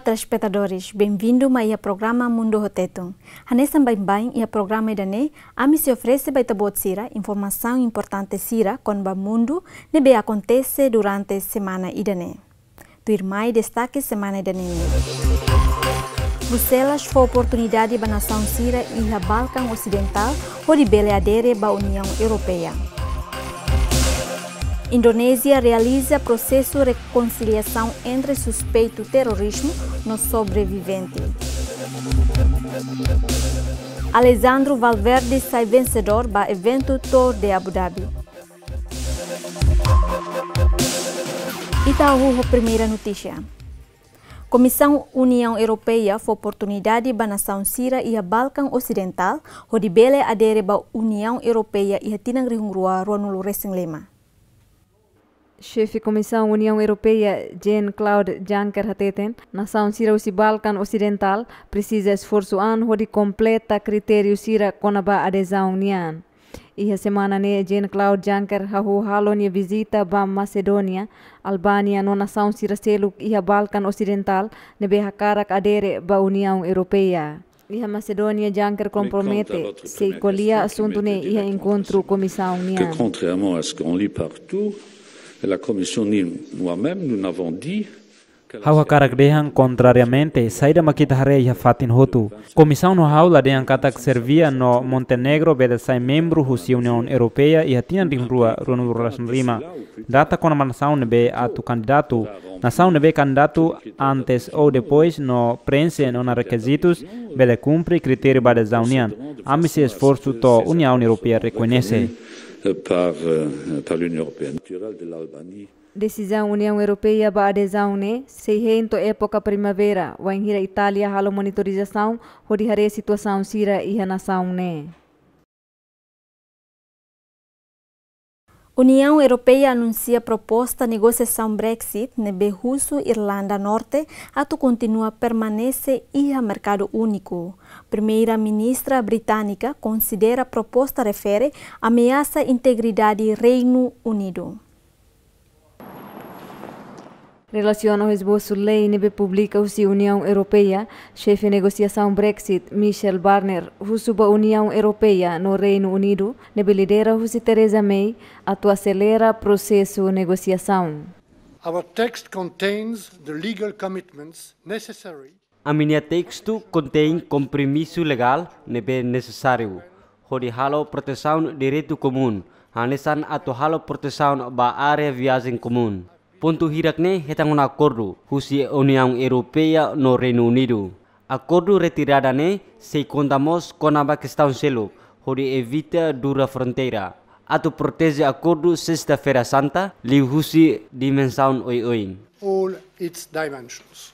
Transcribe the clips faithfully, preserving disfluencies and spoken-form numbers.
Telespetadores, benvindu mai iha programa Mundu ho Tetun. Hanesan baibain iha programa ida-ne'e, ami sei oferese ba ita-boot sira informasaun importante sira kona-ba mundu ne'ebé akontese durante semana ida-ne'e. Tuirmai destake semana ida-ne'e nian. Bruxelas fó oportunidade ba nasaun sira iha Balkan Osidentál hodi bele adere ba Uniaun Europeia. Indonézia realiza prosesu rekonsiliasaun entre suspeitu terrorizmu no sobrevivente. Alexandre Valverde sai vensedór ba eventu Tour de Abu Dhabi. Ita hahú ho primeira notísia. Komisaun Uniaun Europeia fó oportunidade ba nasaun sira iha Balkan Osidentál hodi bele adere ba Uniaun Europeia iha tinan rihun rua ruanulu resin lima. Xefe Komisaun Uniaun Europeia Jean-Claude Juncker hateten, nasaun sira husi Balkan Osidentál presiza esforsu an hodi kompleta kritériu sira kona-ba adezaun nian. Iha semana ne'e Jean-Claude Juncker hahú halo nia vizita ba Macedónia, Albánia no nasaun sira seluk iha Balkan Osidentál ne'ebé hakarak adere ba Uniaun Europeia. Iha Macedónia Juncker kompromete sei ko'alia asuntu ne'e iha enkontru komisaun nian. Contrairement à ce qu'on lit partout, la Commission ni moi-même, nous n'avons dit Ha'u hakarak dehan, kontrariamente saida mak ita haree iha fatin hotu, komisaun no ha'u la dehan katak Sérvia no Montenegro bele sai membru husi Uniaun Europeia iha tinan rihun rua ruanulu resin lima. Data kona-ba nasaun ne'ebé atu kandidatu. Nasaun ne'ebé kandidatu antes ou depois no preenxe ona rekizitus, bele kumpre kritériu ba adezaun nian. Ami sei esforsu to'o Uniaun Europeia rekoñese. Par, euh, par l'Union européenne. Desizaun Uniaun Europeia ba adezaun ne'e sei hein to'o époka primaveira, wainhira Itália halo monitorizasaun hodi haree situasaun sira iha nasaun ne'e. Uniaun Europeia anunsia proposta negosiasaun Brexit ne'ebé husu Irlanda Norte atu kontinua permanese iha merkadu úniku. Primeira-Ministra británika konsidera proposta refere ameasa integridade Reinu Unidu. Relasiona ho esbosu lei ne'ebé publika husi Uniaun Europeia, xefe negosiasaun Brexit, Michel Barnier, husu ba Uniaun Europeia no Reinu Unidu, ne'ebé lidera husi Theresa May, atu aselera prosesu negosiasaun. Our text contains the legal commitments necessary. Ami-nia testu kontein kompromisu legál ne'ebé nesesáriu hodi halo protesaun direitu komún, hanesan atu halo protesaun ba área viajen komún. Pontu hirak-ne'e hetan ona akordu husi Uniaun Europeia no Reinu Unidu. Akordu retirada ne'e sei konta mós kona-ba kestaun seluk, hodi evita dura fronteira. Atu proteje akordu Sesta-feira Santa liuhusi dimensaun oioin. All its dimensions.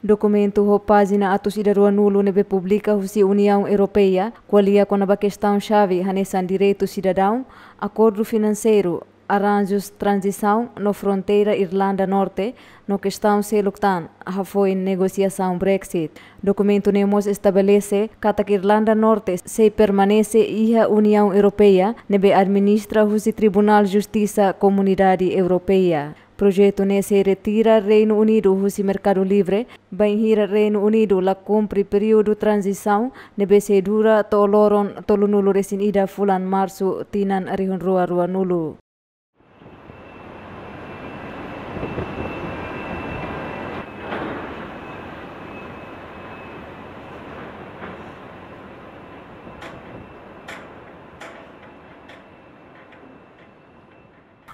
Dokumentu ho pájina atus ida ruanulu ne'ebé publika husi Uniaun Europeia, ko'alia kona-ba kestaun xave hanesan direitu sidadaun, akordu finanseiru, arranjus tranzisaun no fronteira Irlanda Norte, no kestaun seluk tan hafoin negosiasaun Brexit. Dokumentu ne'e mós estabelese katak Irlanda Norte sei permanese iha Uniaun Europeia, ne'ebé administra husi Tribunál Justisa Komunidade Europeia. Projetu ne'e sei retira Reinu Unidu husi merkadu livre, bainhira Reinu Unidu la kumpre períodu tranzisaun ne'ebé sei dura to'o loron tolunulu resin ida fulan Marsu tinan rihun rua ruanulu.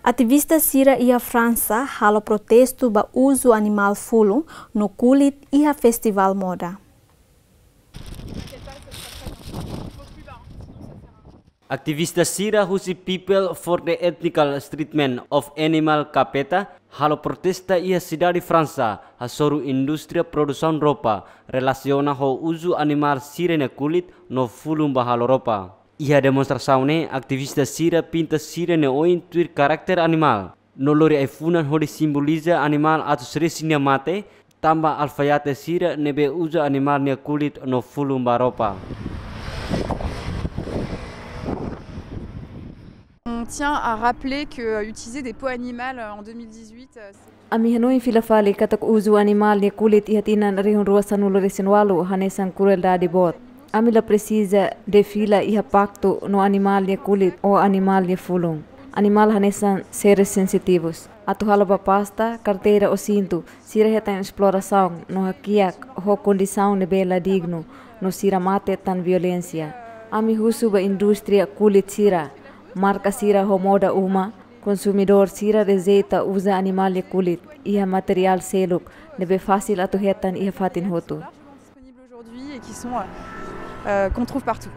Ativista sira iha Fransa halo protestu ba uzu animál fulun no kulit iha festivál moda. Ativista sira husi People for the Ethical Treatment of Animal, KAPETA, halo protesta iha sidade Fransa, hasoru indústria produsaun roupa, relasiona ho uzu animál sira-nia kulit no fulun ba halo roupa. Iha demonstrasaun ne'e, ativista sira pinta sira-nia oin tuir karakter animál, no lori ai-funan hodi simboliza animál atus resin nia mate, tanba alfaiate sira ne'ebé uza animál nia kulit no fulun ba roupa. Tiens à rappeler que, euh, utiliser des peaux animales, euh, en deux mille dix-huit, euh, c'est... Ami hanoin fila fali katak uza animál nia kulit iha tinan rihun rua sanulu resin walu hanesan krueldade boot. Ami la presiza defila iha paktu no animál nia kulit ou animál nia fulun. Animál hanesan seres sensitivus. Atu halo ba pasta, karteira ou sintu, sira hetan esplorasaun no hakiak ho kondisaun ne'ebé la dignu, no sira mate tan violénsia. Ami husu ba indústria kulit sira, marka sira ho moda uma, konsumidór sira rejeita uza animál nia kulit iha materiál seluk ne'ebé fasil atu hetan iha fatin hotu. Disponibles aujourd'hui et qui sont, euh, euh, qu'on trouve partout.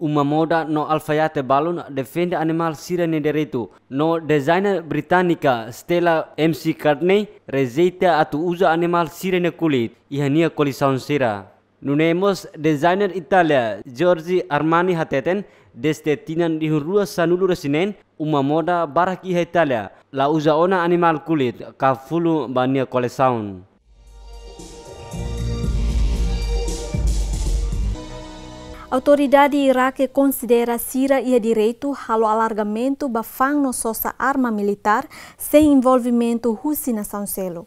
Uma moda no alfaiate balun defende animál sira-nia direitu, no designer británika Stella McCartney rejeita atu uza animál sira-nia kulit iha nia kolesaun sira. Nune'e mós designer Itália Giorgio Armani hateten, dezde tinan rihun rua sanulu resin neen, uma moda barak iha Itália la uza ona animál kulit ka fulun ba nia kolesaun. Autoridade Iraque konsidera sira iha direitu halo alargamentu ba fa'an no sosa arma militár sein envolvimentu husi nasaun seluk.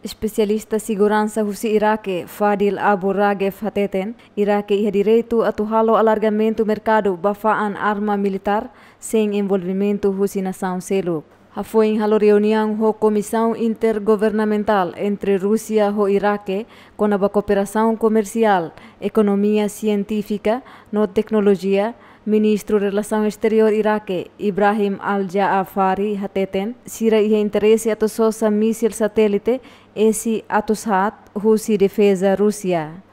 Espesialista seguransa husi Iraque, Fadil Abu Ragef hateten, Iraque iha direitu atu halo alargamentu merkadu ba fa'an arma militár sein envolvimentu husi nasaun seluk. Hafoin halo reuniaun ho Komisaun Intergovernamentál entre Rúsia ho Iraque kona-ba kooperasaun komersiál, ekonomia sientífika no teknolojia, Ministru Relasaun Exteriór Iraque, Ibrahim Al-Jaafari, hateten, sira iha interese atu sosa mísil satélite S Atsat husi defeza Rúsia.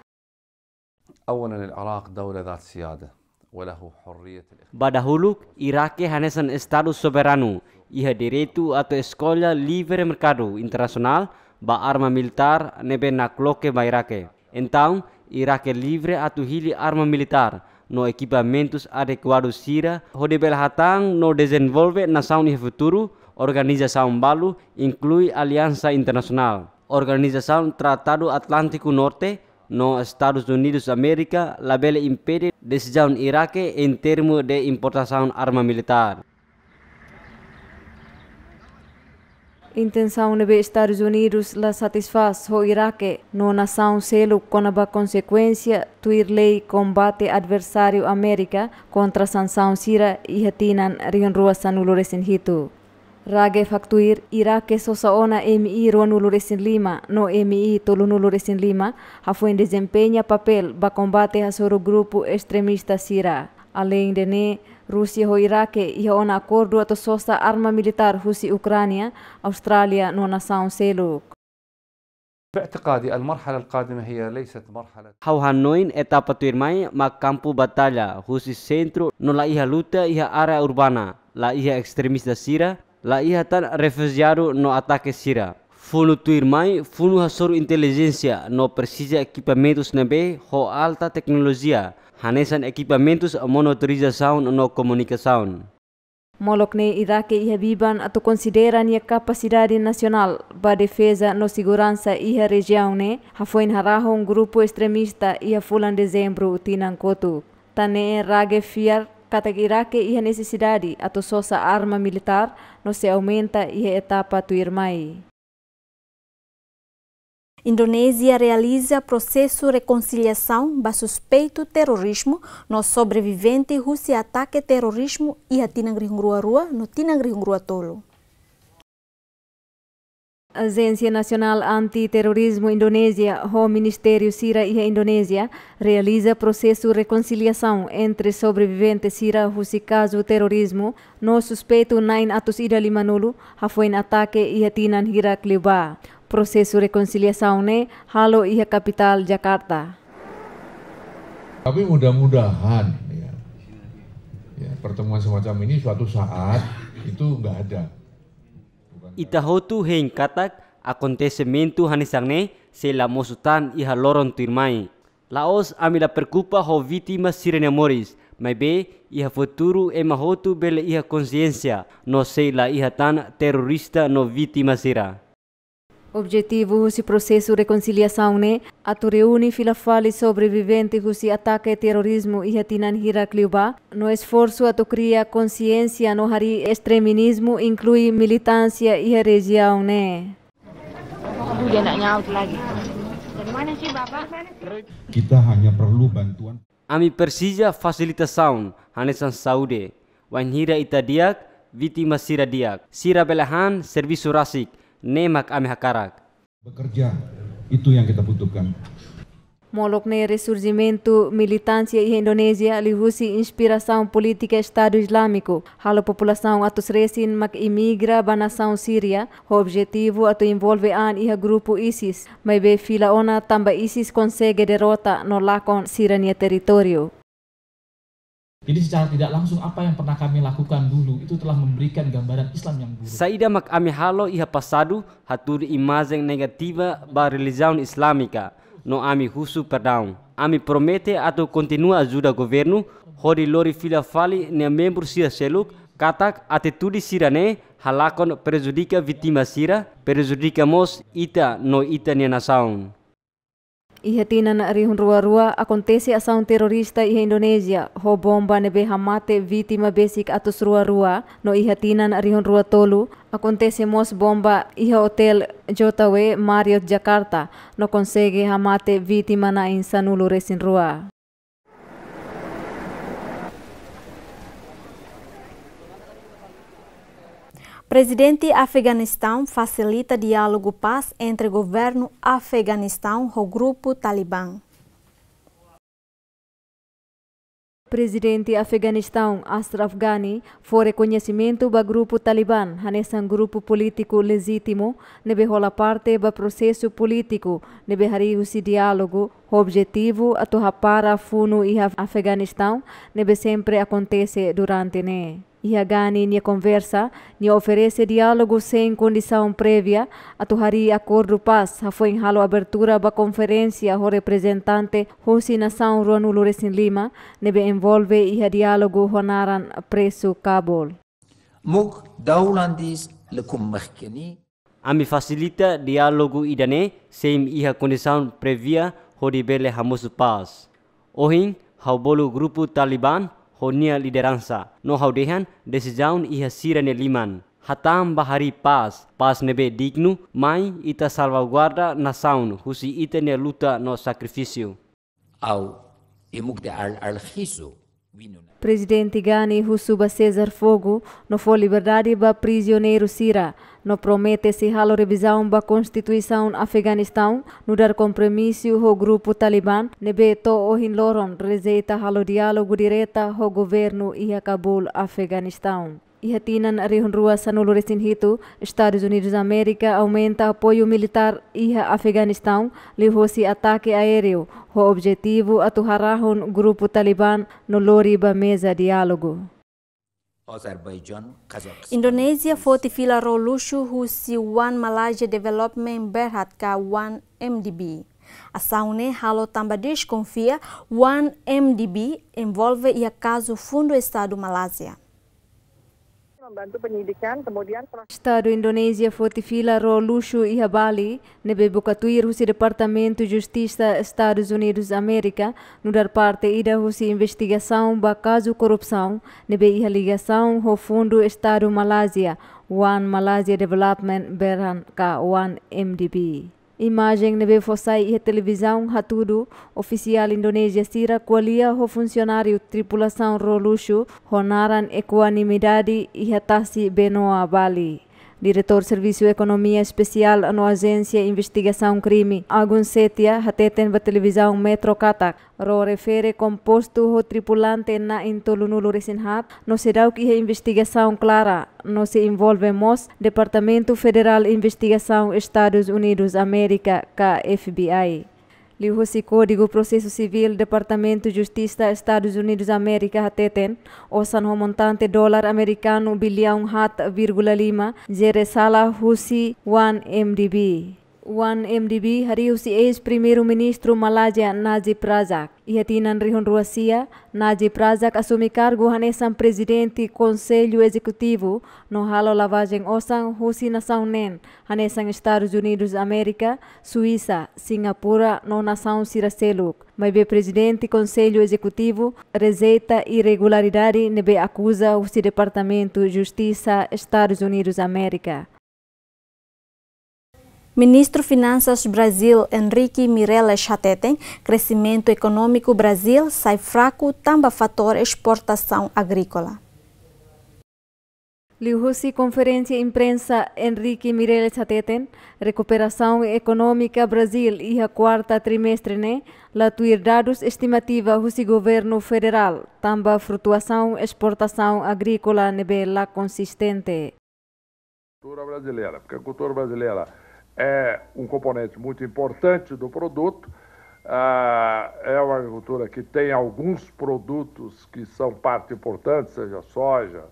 أولاً، العراق دولة ذات سيادة وله حرية الاختيار. Ba dahuluk, Iraque hanesan estadu soberanu, iha direitu atu eskolla livre merkadu internasionál ba arma militár ne'ebé nakloke ba Iraque. Entaun, Iraque livre atu hili arma militár no ekipamentus adekuadu sira hodi bele hatán no dezenvolve nasaun iha futuru, organizasaun balu, inklui aliansa internasionál, organizasaun Tratadu Atlántiku Norte, no Estadus Unidus Amérika labele impede desizaun Iraque em termos de importasaun arma militár. Intensaun ne'ebé Estadus Unidus la satisfás ho Iraque no nasaun seluk kona-ba konsekuénsia tuir lei kombate adversáriu Amérika kontra sansaun sira iha tinan rihun rua sanulu resin hitu. Ragef haktuir, Iraque sosa ona M I ruanulu resin lima no M I tolunulu resin lima, hafoin dezempeña papél ba kombate hasoru grupu estremista sira. Aleinde ne'e, Rúsia ho Iraque iha ona akordu atu sosa arma militár husi Ukránia, Austrália no nasaun seluk. باعتقادي المرحلة القادمة هي ليست مرحلة. Ha'u hanoin etapa tuirmai mak kampu batalla husi sentru no la iha luta iha área urbana, la iha estremista sira, la iha tan refujiadu no atake sira. Funu tuirmai, funu hasoru intelijénsia no presiza ekipamentus ne'ebé ho alta teknolojia, hanesan ekipamentus monitorizasaun no komunikasaun. Molok ne'e Iraque iha biban atu konsidera nia kapasidade nasionál ba defeza no seguransa iha rejiaun ne'e, hafoin harahun grupu estremista iha fulan Dezembru tinan kotuk. Tan ne'e Ragef fiar katak Iraque iha nesesidade atu sosa arma militár no sei aumenta iha etapa tuirmai. Indonézia realiza prosesu rekonsiliasaun ba suspeitu terorizmu no sobrevivente husi atake terorizmu iha tinan rihun rua rua no tinan rihun rua tolu. Ajénsia Nasionál Anti-Terorizmu Indonézia ho ministériu sira iha Indonézia realiza prosesu rekonsiliasaun entre sobrevivente sira husi kazu terorizmu no suspeitu na'in atus ida limanulu, hafoin atake iha tinan hirak liubá. Prosesu rekonsiliasaun ne'e halo iha kapitál Jakarta. Tapi mudah-mudahan, ya, ya, pertemuan semacam ini suatu saat itu nggak ada. Ita hotu hein katak akontesimentu hanesan ne'e sei la mosu tan iha loron tuirmai. La'ós ami la preokupa ho vítima sira-nia moris, maibé iha futuru ema hotu bele iha konsiénsia, no sei la iha tan terorista no vítima sira. Objetivu husi prosesu rekonsiliasaun ne'e atu reúne fila fali sobrevivente husi atake terorizmu iha tinan hirak liubá, no esforsu atu kria konsiénsia no harii estremismu, inklui militánsia iha rejiaun ne'e. Dia nak nyaut lagi. Kita hanya perlu bantuan. Ami presiza fasilitasaun hanesan saúde. Wainhira ita di'ak, vítima sira di'ak. Sira bele han servisu rasik, ne'e mak ami hakarak. Bekerja, itu yang kita butuhkan. Molok ne'e resurjimentu militánsia iha Indonézia liuhusi inspirasaun polítika Estadu Islámiku halo populasaun atus resin mak imigra ba nasaun Síria, ho objetivu atu envolve an iha grupu ISIS, maibé fila ona tanba ISIS konsege derrota no lakon sira-nia territóriu. Jadi secara tidak langsung apa yang pernah kami lakukan dulu itu telah memberikan gambaran Islam yang buruk. Saida mak ami halo iha pasadu hatudu imajen negativa ba relijiaun Islámika, no ami husu perdaun. Ami promete atu kontinua ajuda governu hodi lori fila fali nia membru sira seluk, katak atitude sira-ne'e halakon prejudika vítima sira, prejudika mós ita no ita-nia nasaun. Iha tinan rihun rua rua akontese asaun terrorista iha Indonézia ho bomba ne'ebé hamate vítima besik atus rua rua, no iha tinan rihun rua tolu akontese mós bomba iha otél J W Marriott Jakarta, no konsege hamate vítima na'in sanulu resin rua. Prezidente Afeganistaun fasilita diálogu pás entre governu Afeganistaun ho grupu Talibán. Prezidente Afeganistaun Ashraf Ghani fó rekoñesimentu ba grupu Talibán hanesan grupu polítiku lejítimu ne'ebé hola parte ba prosesu polítiku ne'ebé harii husi diálogu, ho objetivu atu hapara funu iha Afeganistaun ne'ebé sempre akontese durante ne'e. Iha Ghani nia konversa, nia oferese diálogu sein kondisaun prévia atu harii akordu pás, hafoin halo abertura ba konferénsia ho reprezentante husi nasaun ruanulu resin lima ne'ebé envolve iha diálogu ho naran Presu Kabul. Muk daulandis lekum mehkeni. Ami fasilita diálogu ida-ne'e sein iha kondisaun prévia hodi bele hamosu pás. Ohin, ha'u bolu grupu Talibán ho nia lideransa, no ha'u dehan desizaun iha sira-nia liman. Hatán ba harii pás, pás ne'ebé dignu, mai ita salvaguarda nasaun husi ita-nia luta no sakrifísiu. Au, imuk de al al hisu. Prezidente Ghani husu ba sesar fogu no fó liberdade ba prizioneiru sira, no promete sei halo revizaun ba konstituisaun Afeganistaun, nu'udar kompromisu ho grupu Talibán ne'ebé to'o ohin loron rejeita halo diálogu direta ho governu iha Kabul, Afeganistaun. Iha tinan rihun rua sanulu resin hitu, Estadus Unidus Amérika aumenta apoiu militár iha Afeganistaun liuhusi atake aéreu, ho objetivu atu harahun grupu Talibán no lori ba meza diálogu. Indonézia foti fila ró luxu husi One Malaysia Development Berhad ka One M D B. Asaun ne'e halo tanba deskonfia One M D B envolve iha kazu fundu Estadu Malázia. Estadu Indonézia foti fila ró luxu iha Bali, ne'ebé buka tuir husi Departamentu Justisa Estadus Unidus Amérika, nu'udar parte ida husi investigasaun ba kazu korrupsaun ne'ebé iha ligasaun ho fundu Estadu Malázia, One Malaysia Development Berhad ka One M D B. Imajen ne'ebé fó sai iha televizaun hatudu ofisiál Indonézia sira ko'alia ho funsionáriu tripulasaun ró luxu ho naran Equanimidade iha tasi Benoa, Bali. Diretór Servisu Ekonomia Espesiál no Ajénsia Investigasaun Krime, Agun Setia, hateten ba televizaun Metro katak, ró refere kompostu ho tripulante na'in tolunulu resin haat, no seidauk iha investigasaun klara, no sei envolve mós Departamentu Federál Investigasaun Estadus Unidus Amérika ka F B I. Liuhusi Kódigu Prosesu Sivíl Departamentu Justisa Estadus Unidus Amérika hateten, osan ho montante dolar amerikanu biliaun haat vírgula lima jere sala husi One M D B. One M D B harii husi eis-Primeiru-Ministru Malázia Najib Razak. Iha tinan rihun rua sia, Najib Razak asume kargu hanesan Prezidente Konsellu Ezekutivu no halo lavajen osan husi nasaun neen, hanesan Estadus Unidus Amérika, Suisa, Singapura no nasaun sira seluk. Maibé Prezidente Konsellu Ezekutivu rejeita iregularidade ne'ebé akuza husi Departamentu Justisa Estadus Unidus Amérika. Ministru Finansas Brazil, Henrique Meirelles, hateten kresimentu ekonómiku Brazil sai fraku tanba fatór esportasaun agríkola. Liuhusi konferénsia imprensa, Henrique Meirelles hateten, rekuperasaun ekonómika Brazil iha kuarta trimestre ne'e la tuir dadus estimativa husi governu federál, tanba flutuasaun esportasaun agríkola ne'ebé la konsistente. Cultura brasileira, porque a cultura brasileira é um componente muito importante do produto. Ah, é uma agricultura que tem alguns produtos que são parte importante, seja soja,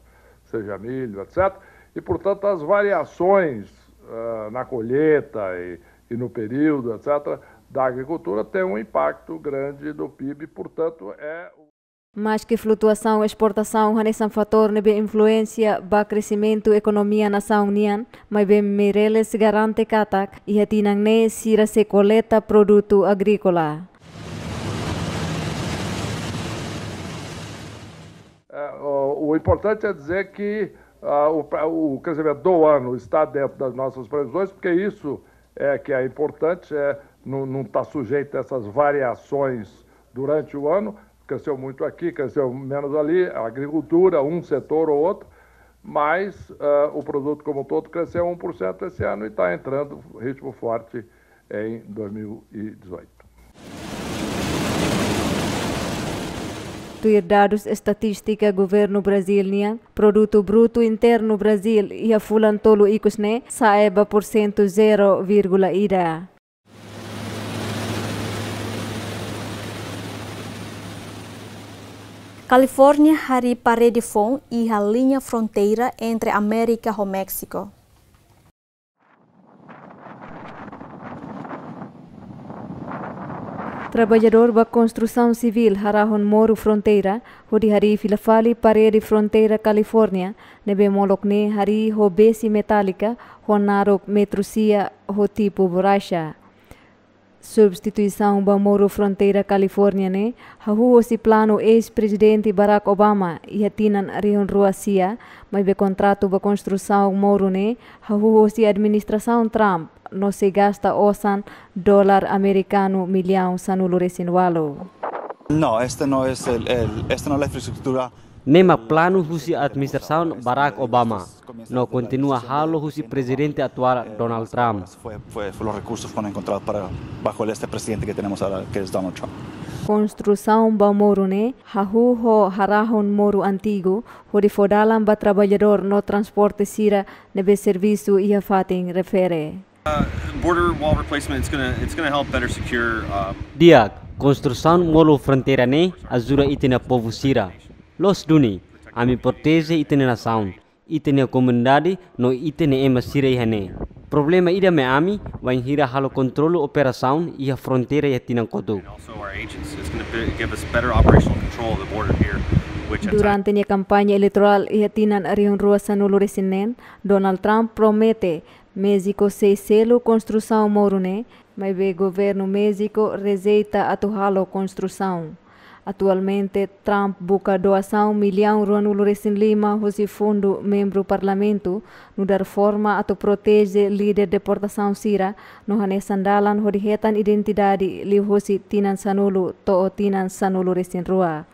seja milho, etcétera. E, portanto, as variações, ah, na colheita e, e no período, etcétera, da agricultura têm um impacto grande no pib, portanto, é Maski flutuasaun esportasaun hanesan fatór ne'ebé influénsia ba kresimentu ekonomia nasaun nian, maibé Meirelles garante katak iha tinan ne'e sira sei koleta produtu agríkola. É, o, o importante é dizer que, ah, o, o crescimento do ano está dentro das nossas previsões, porque isso é que é importante, é, não, não tá sujeito a essas variações durante o ano. Cresceu muito aqui, cresceu menos ali, a agricultura, um setor ou outro, mas, ah, o produto como um todo cresceu um por cento esse ano e tá entrando ritmo forte em dois mil e dezoito. Tuir dadus estatístika governu Brazil nian, Produtu Brutu Internu Brazil iha fulan tolu ikus ne'e sa'e ba porsentu zero vírgula ida. Kalifórnia harii parede foun iha liña fronteira entre Amérika ho Méxiku. Traballadór ba konstrusaun sivíl harahun moru fronteira, hodi harii fila fali parede fronteira Kalifórnia, ne'ebé molok ne'e harii ho besi metálika, ho naruk metru sia, ho tipu borraxa. Substituisaun ba moru fronteira Kalifórnia ne'e, hahú hosi planu eis-prezidente Barack Obama, iha tinan rihun rua sia, maibé kontratu ba konstrusaun moru ne'e, hahú hosi administrasaun Trump, no sei gasta osan dolar amerikanu millaun sanulu-resin-ualu. No, este no es el, el, esta no es la infraestructura. Ne'e mak planu husi administrasaun Barack Obama, no kontinua halo husi prezidente atuál Donald Trump. Fue, fue, fue los recursos fueron encontrados para, bajo este presidente que tenemos ahora, que es Donald Trump. Konstrusaun ba moru ne'e, hahú ho harahun moru antigu, hodi fó dalan ba traballadór no transporte sira ne'ebé servisu iha fatin refere. Uh, border wall replacement, it's gonna, it's gonna help better secure, um, Di'ak, konstrusaun moru fronteira ne'e ajuda ita-nia povu sira. Loos duni, ami proteje ita-nia nasaun, ita-nia komunidade no ita-nia ema sira iha ne'e. Problema ida mai ami, bainhira halo kontrolu operasaun iha fronteira iha tinan kotuk. Also our agents, it's gonna be, give us better operational control of the border here, which at times Durante nia kampaña eleitorál iha tinan rihun rua sanulu-resin-neen, Donald Trump promete Méxiku sei selu konstrusaun moru ne'e, maibé governu Méxiku rejeita atu halo konstrusaun. Atualmente, Trump buka doasaun millaun ruanulu-resin-lima husi fundu membru parlamentu, nu'udar forma atu proteje líder deportasaun sira, no hanesan dalan hodi hetan identidade liuhusi tinan sanulu to'o tinan sanulu-resin-rua.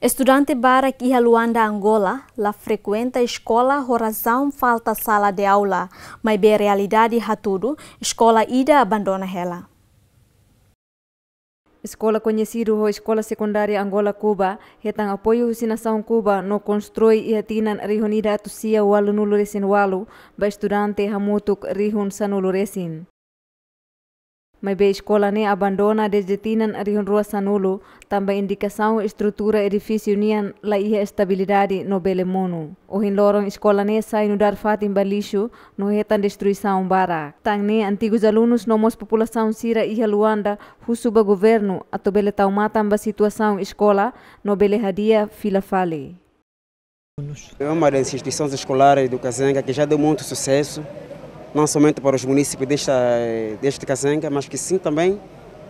Estudante barak iha Luanda, Angola, la frekuenta eskola ho razaun falta sala de aula, maibé realidade hatudu, eskola ida abandona hela. Eskola koñesidu ho Eskola Sekundária Angola Kuba, hetan apoiu husi nasaun Kuba no konstrui iha tinan rihun ida atus sia ualunulu-resin-ualu ba estudante hamutuk rihun sanulu-resin. Maibé eskola ne'e abandona dezde tinan rihun rua sanulu, tanba indikasaun estrutura edifísiu nian la iha estabilidade no bele monu. Ohin loron eskola ne'e sai nu'udar fatin ba lixu no hetan destruisaun barak. Tan ne'e antigus alunus no mós populasaun sira iha Luanda husu ba governu atu bele tau matan ba situasaun eskola no bele hadi'a fila fali. É uma das instituições escolares do Kazenga que já deu muito sucesso, não somente para os municípios desta, deste Kazenga, mas que sim também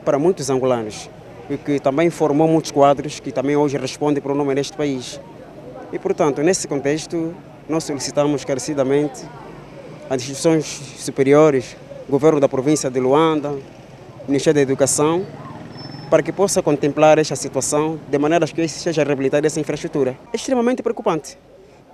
para muitos angolanos, e que também formou muitos quadros que também hoje respondem para o nome deste país. E, portanto, nesse contexto, nós solicitamos encarecidamente às instituições superiores, governo da província de Luanda, Ministério da Educação, para que possa contemplar esta situação, de maneira que seja reabilitada essa infraestrutura. É extremamente preocupante.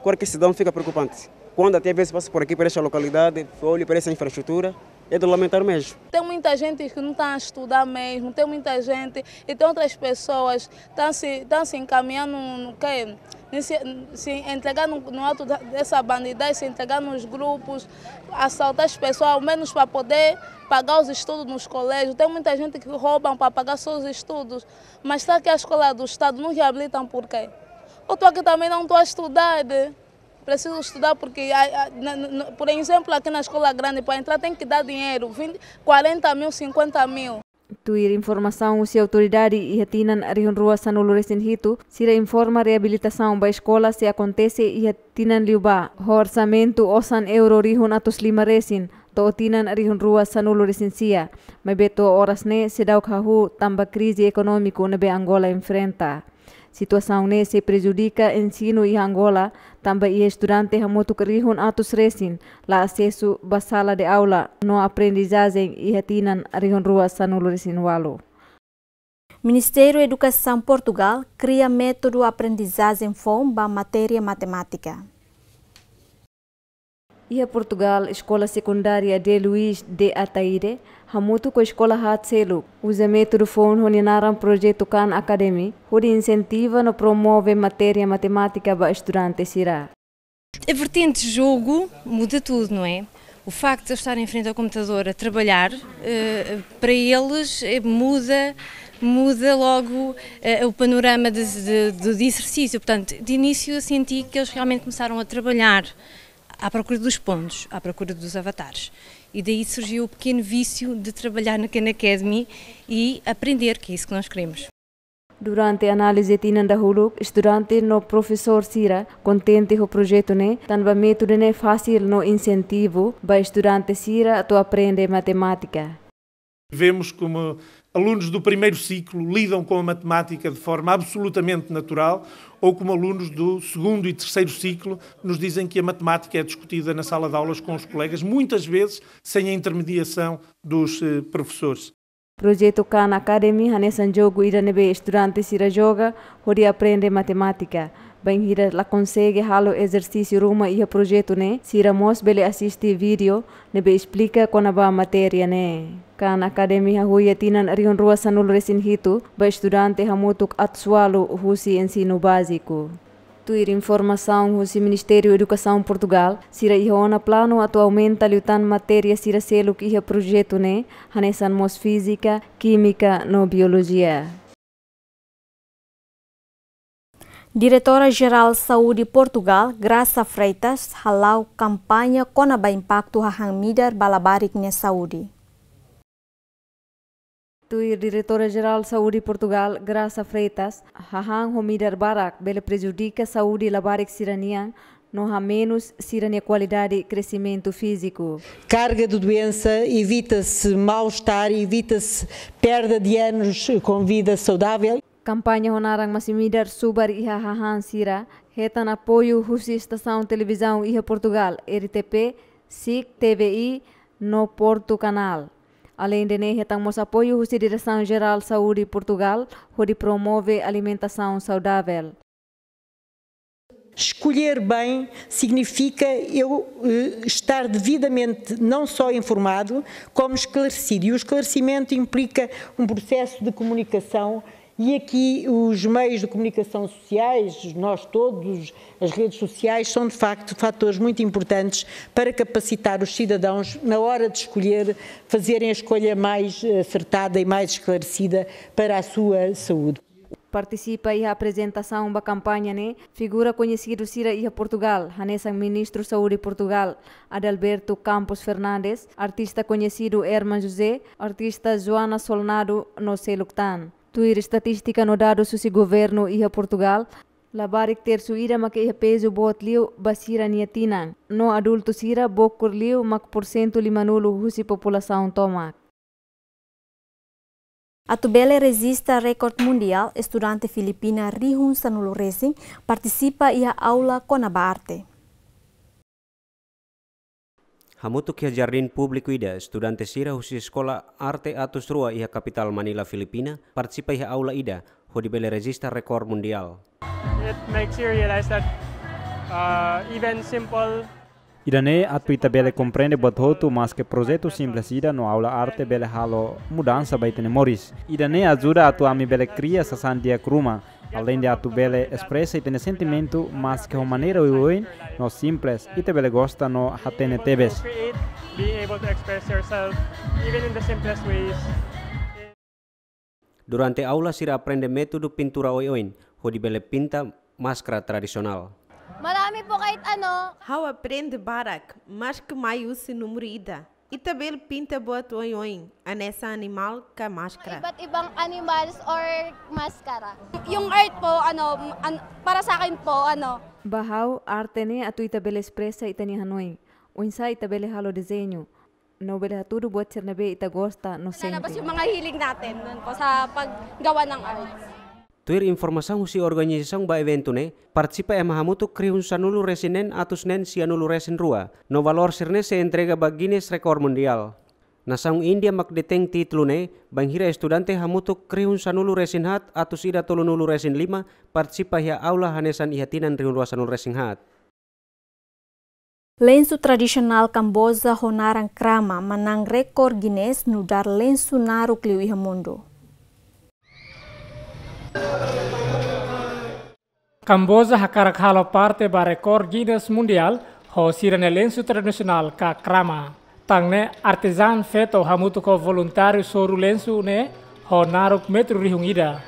Qualquer cidadão fica preocupante. Quando até às vezes passa por aqui, por esta localidade, olha para essa infraestrutura, é de lamentar mesmo. Tem muita gente que não está a estudar mesmo, tem muita gente, e tem outras pessoas que estão se, estão se encaminhando no, no quê? Se, se entregar no, no ato da, dessa bandidagem, se entregar nos grupos, assaltar as pessoas, ao menos para poder pagar os estudos nos colégios. Tem muita gente que roubam para pagar seus estudos, mas está aqui a escola do Estado, não reabilitam por quê? Eu estou aqui também, não estou a estudar, né? Preciso estudar porque, a, a, na, na, por exemplo, aqui na escola grande, para entrar tem que dar dinheiro, vinte, quarenta mil, cinquenta mil. Tuir informasaun husi autoridade, iha tinan rihun rua sanulu resin hitu, sira informa reabilitasaun ba eskola sei akontese iha tinan liubá, ho orsamentu osan euro rihun atus lima resin, to'o tinan rihun rua sanulu resin sia, maibé to'o oras ne'e seidauk hahú tanba krize ekonómiku ne'ebé Angola enfrenta. Situasaun ne'e sei prejudika ensinu iha Angola, tanba iha estudante hamutuk rihun atus resin la asesu ba sala de aula no aprendizajen iha tinan rihun rua sanulu resin ualu. Ministériu Edukasaun Portugal kria métodu aprendizajen foun ba matéria matemátika. Iha Portugal, Eskola Sekundária de Luís de Ataíde, hamutuk ho eskola haat seluk, uza métodu foun ho nia naran Projetu Khan Academy, hodi insentiva no promove matéria matemátika ba estudante sira. A vertente jogo muda tudo, não é? O facto de eu estar em frente ao computador a trabalhar, eh, para eles, eh, muda, muda logo, eh, o panorama de, de, de, de exercício. Portanto, de início eu senti que eles realmente começaram a trabalhar à procura dos pontos, à procura dos avatares. E daí surgiu o pequeno vício de trabalhar na Khan Academy e aprender, que é isso que nós queremos. Durante análize tinan dahuluk, estudante no profesór sira kontente ho projetu ne'e, tanba métodu ne'e fasil no insentivu ba estudante sira atu aprende matemátika. Vemos como alunos do primeiro ciclo lidam com a matemática de forma absolutamente natural, ou como alunos do segundo e terceiro ciclo nos dizem que a matemática é discutida na sala de aulas com os colegas, muitas vezes sem a intermediação dos, eh, professores. Projetu Khan Academy hanesan jogu ida ne'ebé estudante sira joga hodi aprende matemátika. Bainhira la konsege halo ezersísiu ruma iha projetu ne'e, sira mós bele asiste vídeo ne'ebé esplika kona-ba matéria ne'e. Khan Academy hahú iha tinan rihun rua sanulu resin hitu ba estudante hamutuk atus ualu husi ensinu báziku. Tuir informasaun husi Ministériu Edukasaun Portugal, sira iha ona planu atu aumenta liután matéria sira seluk iha projetu ne'e, hanesan mós fízika, kímika no biolojia. Diretora Jerál Saúde Portugal, Graça Freitas, hala'o kampaña kona-ba impaktu hahán midar ba labarik nia saúde. Tuir Diretora Jerál Saúde Portugal, Graça Freitas, hahán ho midar barak bele prejudika saúde labarik sira-nian no hamenus sira-nia kualidade kresimentu fíziku. Carga de doença, evita-se mal-estar, evita-se perda de anos com vida saudável. Kampaña ho naran Masi Midar Subar iha Hahán Sira hetan apoiu husi estasaun televizaun iha Portugal, R T P, SIC, T V I no Porto Canal. Aleinde ne'e, hetan mós apoiu husi Diresaun Jerál Saúde Portugal, hodi promove alimentasaun saudável. Escolher bem significa eu, eh, estar devidamente não só informado, como esclarecido. E o esclarecimento implica um processo de comunicação E aqui os meios de comunicação sociais, nós todos, as redes sociais, são de facto fatores muito importantes para capacitar os cidadãos na hora de escolher, fazerem a escolha mais acertada e mais esclarecida para a sua saúde. Partisipa iha aprezentasaun ba kampaña ne'e, figura koñesidu sira iha Portugal, hanesan Ministru Saúde Portugal, Adalberto Campos Fernandes, artista koñesidu Herman José, artista Joana Solnado no seluk tan. Tuir estatístika no dadus husi governu iha Portugal, labarik tersu ida mak iha pezu boot liu ba sira-nia tinan, no adultu sira bokur liu mak porsentu limanulu husi populasaun tomak. Atu bele rejista rekorde mundiál, estudante Filipina rihun sanulu resin partisipa iha aula kona-ba arte. Hamutuk iha jardín públiku ida, estudante sira husi Eskola Arte Atus Rua iha kapitál Manila, Filipina, partisipa iha aula ida, hodi bele rejista rekorde mundiál. It makes you realize that, uh, even simple Ida-ne'e atu ita bele komprende buat hotu, maske projetu simples ida no aula arte bele halo mudansa ba ita-nia moris. Ida-ne'e ajuda atu ami bele kria sasán di'ak ruma, aleinde atu bele espresa ita-nia sentimentu, maske ho maneira oioin no simples, ita bele gosta no hatene tebes. Create, being able to express yourself, even in the simplest ways. Durante aula sira aprende métodu pintura oioin, hodi bele pinta máskara tradisionál. Marami po kahit ano. Ha'u aprende barak, maske mai husi númeru ida. Ita bele pinta buat oioin, hanesan animál ka máskara. Iba't ibang animals or maskara. Yung art po, ano, an-, para sa akin po, ano. Ba ha'u, arte ne'e atu ita bele espresa ita-nia hanoin. Oinsá ita bele halo dezeñu no bele hatudu buat sira ne'ebé ita gosta no sente. Lalabas yung mga hilig natin dun po sa paggawa ng art. Tuir informasaun husi organizasaun ba eventu ne'e, partisipa ema hamutuk rihun sanulu resin neen atus neen sianulu resin rua, no valór sira-ne'e sei entrega ba Guinness Rekorde Mundiál. Nasaun Índia mak detein títulu ne'e, bainhira estudante hamutuk rihun sanulu resin haat atus ida tolunulu resin lima partisipa iha aula hanesan iha tinan rihun rua sanulu resin haat. Lensu tradisionál Kamboja ho naran krama manán rekorde Guinness nu'udar lensu naruk liu iha mundu. Kamboja hakarak halo parte ba rekorde Guinness Mundiál ho sira-nia lensu tradisionál ka krama. Tan ne'e artezan feto hamutuk ho voluntáriu soru lensu ne'e ho naruk metru rihun ida.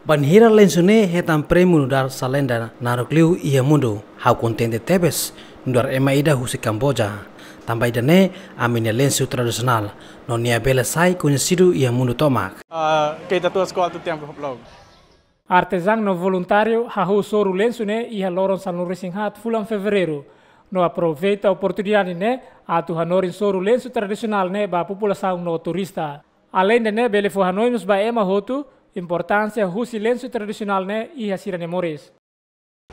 Bainhira lensu ne'e hetan prémiu nu'udar salenda naruk liu iha mundu, ha'u kontente tebes nu'udar ema ida husi Kamboja. Tanba ida-ne'e ami-nia lensu tradisionál no nia bele sai koñesidu iha mundu tomak. Ah, keita tua skola tu tempu hop logo. Artezan no voluntáriu hahú soru lensu ne'e iha loron sanulu resin haat fulan Fevereiru, no aproveita oportunidade ne'e atu hanorin soru lensu tradisionál ne'e ba populasaun no turista. Aleinde ne'e bele fó hanoin mós ba ema hotu importánsia husi lensu tradisionál ne'e iha sira-nia moris.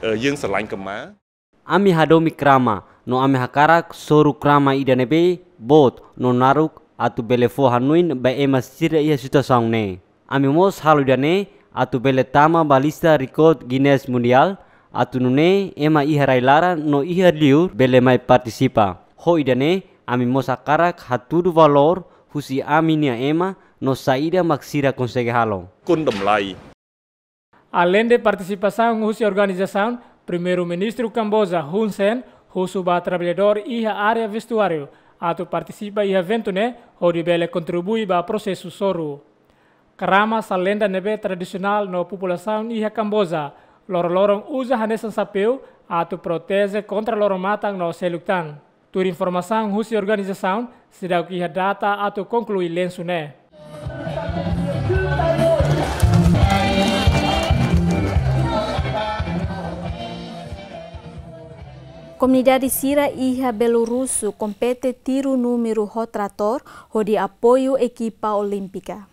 Eh, yang selain kema. Ami hadomi krama, no ami hakarak soru krama ida ne'ebé boot no naruk atu bele fó hanoin ba ema sira iha situasaun ne'e. Ami mós halo ida-ne'e atu bele tama ba lista rekorde Guinness Mundiál, atu nune'e ema iha rai-laran no iha liur bele mai partisipa. Ho ida-ne'e, ami mós hakarak hatudu valór husi ami-nia ema no saida mak sira konsege halo. Kundam lai. Aleinde partisipasaun husi organizasaun, Primeiru-Ministru Kamboja, Hun Sen, husu ba traballadór iha área vestuáriu atu partisipa iha eventu ne'e, hodi bele kontribui ba prosesu soru. Krama salenda ne'ebé tradisionál no populasaun iha Kamboja loroloron uza hanesan xapeu atu proteje kontra loron-matan no seluk tan. Tuir informasaun husi organizasaun, seidauk iha data atu konklui lensu ne'e. Komunidade sira iha Belorusu kompete tiru númeru ho tratór hodi apoiu ekipa olímpika.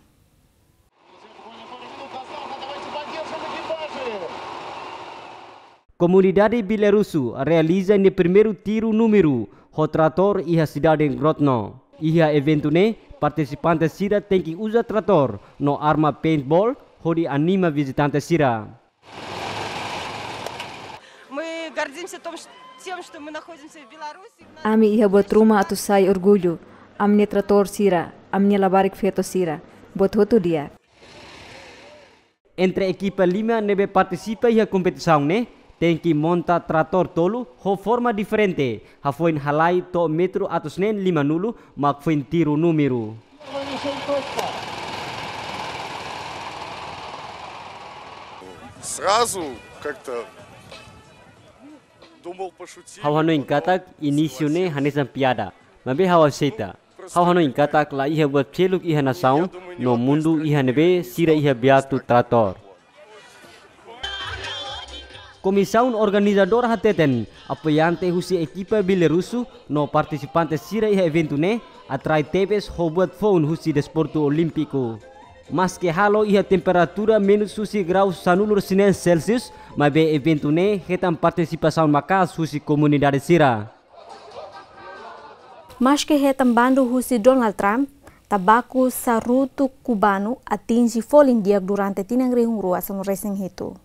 Komunidade Belorusu realiza nia primeiru tiru númeru ho tratór iha sidade Grodno. Iha eventu ne'e, partisipante sira tenke uza tratór no arma paintball hodi anima vizitante sira. Мы Гордимся тем, что мы находимся в Беларуси. Ami iha buat ruma atu sai orgullu. Ami-nia tratór sira, ami-nia labarik-feto sira, buat hotu di'ak. Entre ekipa lima ne'ebé partisipa iha kompetisaun ne'e, tenke monta tratór tolu ho forma diferente, hafoin halai to'o metru atus neen limanulu, mak foin tiru númeru. Сразу как-то думал пошутить. Ha'u hanoin katak inísiu ne'e hanesan piada, maibé ha'u aseita. Ha'u hanoin katak la iha buat seluk iha nasaun no mundu iha ne'ebé sira iha bee atu tratór. Komisaun organizadora hateten, apoiante husi ekipa Belarusu no partisipante sira iha eventu ne'e atrai tebes ho buat foun husi desportu olímpiku. Maske halo iha temperatura menus husi grau sanulu-resin-neen Celsius, maibé eventu ne'e hetan partisipasaun maka'as husi komunidade sira. Maske hetan bandu husi Donald Trump, tabaku sarutu kubanu atinje folin di'ak durante tinan rihun rua sanulu-resin-hitu.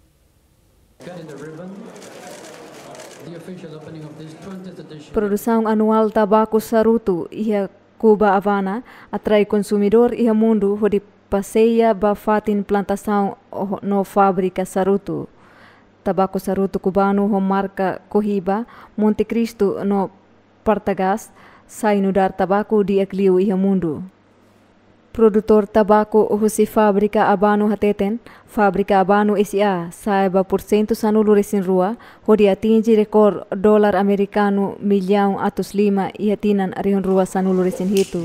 Produsaun anuál tabaku sarutu iha Cuba Havana atrai konsumidór iha mundu hodi paseia ba fatin plantasaun no fábrika sarutu. Tabaku sarutu kubanu ho marka Cohiba, Monte Cristo no Partagas sai nu'udar tabaku di'ak liu iha mundu. Produtór tabaku husi fábrika Habano hateten, fábrika Habano S A sa'e ba pursentu sanulu-resin-rua, hodi atinje rekór dolar amerikanu millaun atus lima iha tinan rihun rua sanulu-resin-hitu.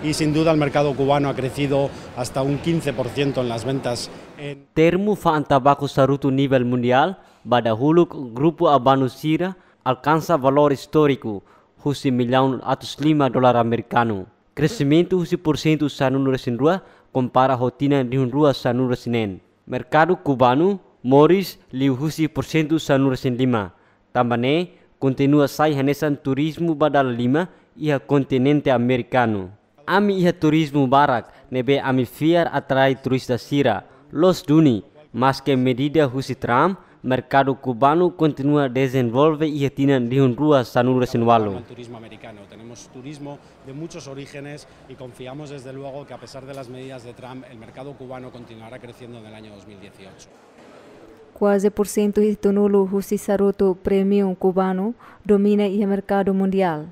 Y sin duda el mercado cubano ha crecido hasta un quince por ciento en las ventas en... Termu fa'an tabaku sarutu nivel mundiál, ba dahuluk grupu Habano sira alkansa valór istóriku, husi millaun atus lima dolar amerikanu. Kreximentu husi pursentu sanulu-resin-rua, kompara ho tinan rihun rua sanulu-resin-neen. Merkadu kubanu moris liu husi pursentu sanulu-resin-lima. Tanba ne'e, kontinua sai hanesan turizmu ba dala lima iha kontinente amerikanu. Ami iha turizmu barak, ne'ebé ami fiar atrai turista sira. Loos duni, maske medida husi Trump, merkadu kubanu kontinua dezenvolve iha tinan rihun rua sanulu-resin-ualu. El turismo americano. Tenemos turismo de muchos orígenes y confiamos desde luego que a pesar de las medidas de Trump, el mercado cubano continuará creciendo en el año dos mil dieciocho. Kuaze pursentu hitunulu husi sarutu premium kubanu domina iha merkadu mundiál.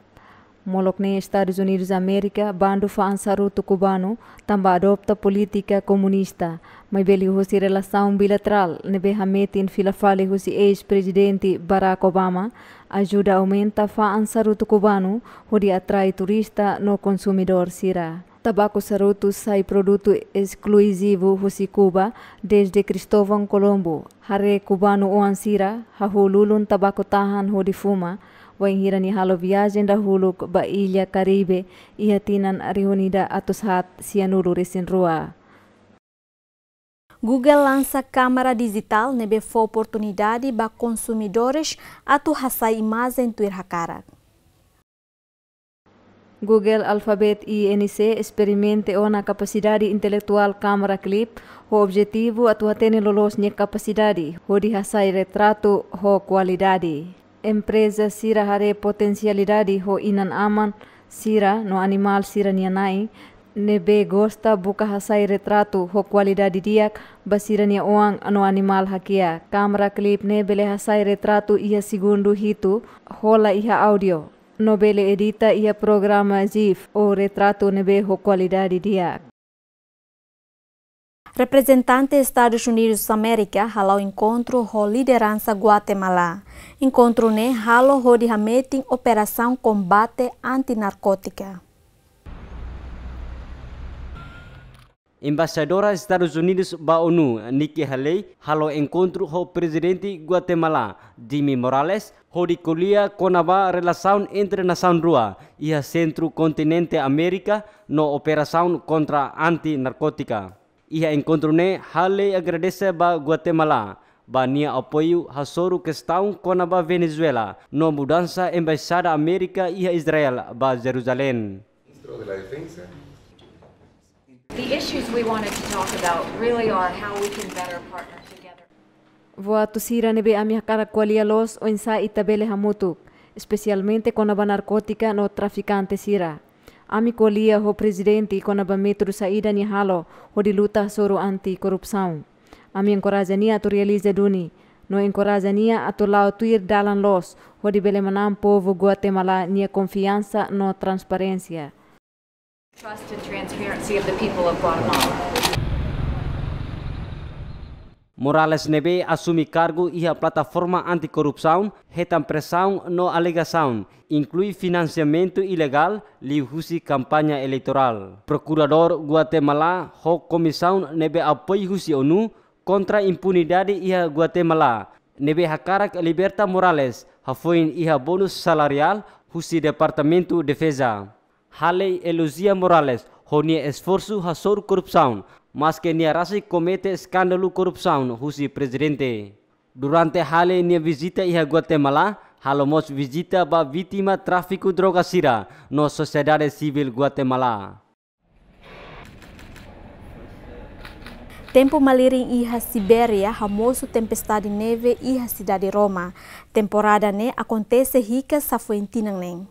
Molok ne'e Estadus Unidus Amérika bandu fa'an sarutu kubanu tanba adopta polítika komunista, maibé liuhusi relasaun bilaterál ne'ebé hametin fila fali husi eis-prezidente Barack Obama, ajuda aumenta fa'an sarutu kubanu hodi atrai turista no konsumidór sira. Tabaku sarutu sai produtu eskluzivu husi Kuba dezde Cristóvão Colombo. Haree kubanu oan sira hahú lulun tabaku tahan hodi fuma, wainhira nia halo viajen dahuluk ba illa Karibe iha tinan rihun ida atus haat sianulu-resin-rua. Google lansa kámara dijitál ne'ebé fó oportunidade ba konsumidores atu hasai imajen tuir hakarak. Google Alphabet I N C esperimenta ona kapasidade intelektuál kámara clip, ho objetivu atu hatene loloos nia kapasidade hodi hasai retratu ho kualidade. Empreza sira haree potensialidade ho inan-aman sira no animál sira-nia na'in, ne'ebé gosta buka hasai retratu ho kualidade di'ak ba sira-nia oan no animál hakiak. Kámara clip ne'e bele hasai retratu iha segundu hitu, hola iha áudiu, no bele edita iha programa GIF ou retratu ne'ebé ho kualidade di'ak. Reprezentante Estadus Unidus Amérika hala'o enkontru ho lideransa Guatemala. Enkontru ne'e halo hodi hametin operasaun kombate anti-narkótika. Embaixadora Estadus Unidus ba ONU, Nikki Haley, hala'o enkontru ho Prezidente Guatemala, Jimmy Morales, hodi ko'alia kona-ba relasaun entre nasaun rua iha sentru kontinente Amérika no operasaun kontra anti-narkótika. Iha enkontru ne'e Haley agradese ba Guatemala ba nia apoiu hasoru kestaun kona-ba Venezuela no mudansa Embaixada Amérika iha Israel ba Jerusalém. The issues we wanted to talk about really are how we can better partner together. Votu sira ne'ebé ami hakarak ko'alia loos oinsá ita bele hamutuk, espesialmente kona-ba narkótika no trafikante sira. Ami ko'alia ho prezidente kona-ba métodu saida nia halo hodi luta hasoru anti-korrupsaun. Ami enkoraja nia atu realiza duni, no enkoraja nia atu la'o tuir dalan loos hodi bele manán povu Guatemala nia konfiansa no transparénsia. Trust and transparency of the people of Guatemala. Morales ne'ebé asume kargu iha plataforma anti-korrupsaun hetan presaun no alegasaun, inklui finansiamentu ilegál liuhusi kampaña eleitorál. Prokuradór Guatemala ho komisaun ne'ebé apoiu husi ONU kontra impunidade iha Guatemala, ne'ebé hakarak liberta Morales hafoin iha bónus salariál husi Departamentu Defeza. Halley elojia Morales ho nia esforsu hasoru korrupsaun, maske nia rasik komete eskándalu korrupsaun husi prezidente. Durante Halley nia vizita iha Guatemala, halo mós vizita ba vítima tráfiku droga sira no sosiedade sivíl Guatemala. Tempu malirin iha Sibéria hamosu tempestade neve iha sidade Roma. Temporada ne'e akontese hikas hafoin tinan neen.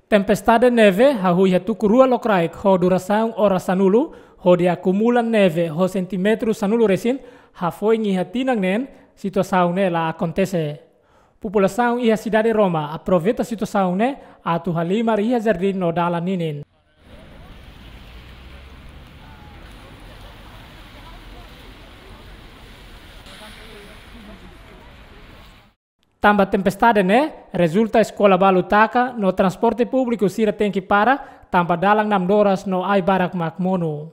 Tempestade neve hahú iha tuku rua lokraik ho durasaun oras sanulu, hodi akumula neve ho sentímetru sanulu resin, hafoin iha tinan neen, situasaun ne'e la akontese. Populasaun iha sidade Roma aproveita situasaun ne'e atu halimar iha jardín no dalan ninin. Tanba tempestade ne'e, rezulta eskola balu taka no transporte públiku sira tenke para, tanba dalan namdoras no ai barak mak monu.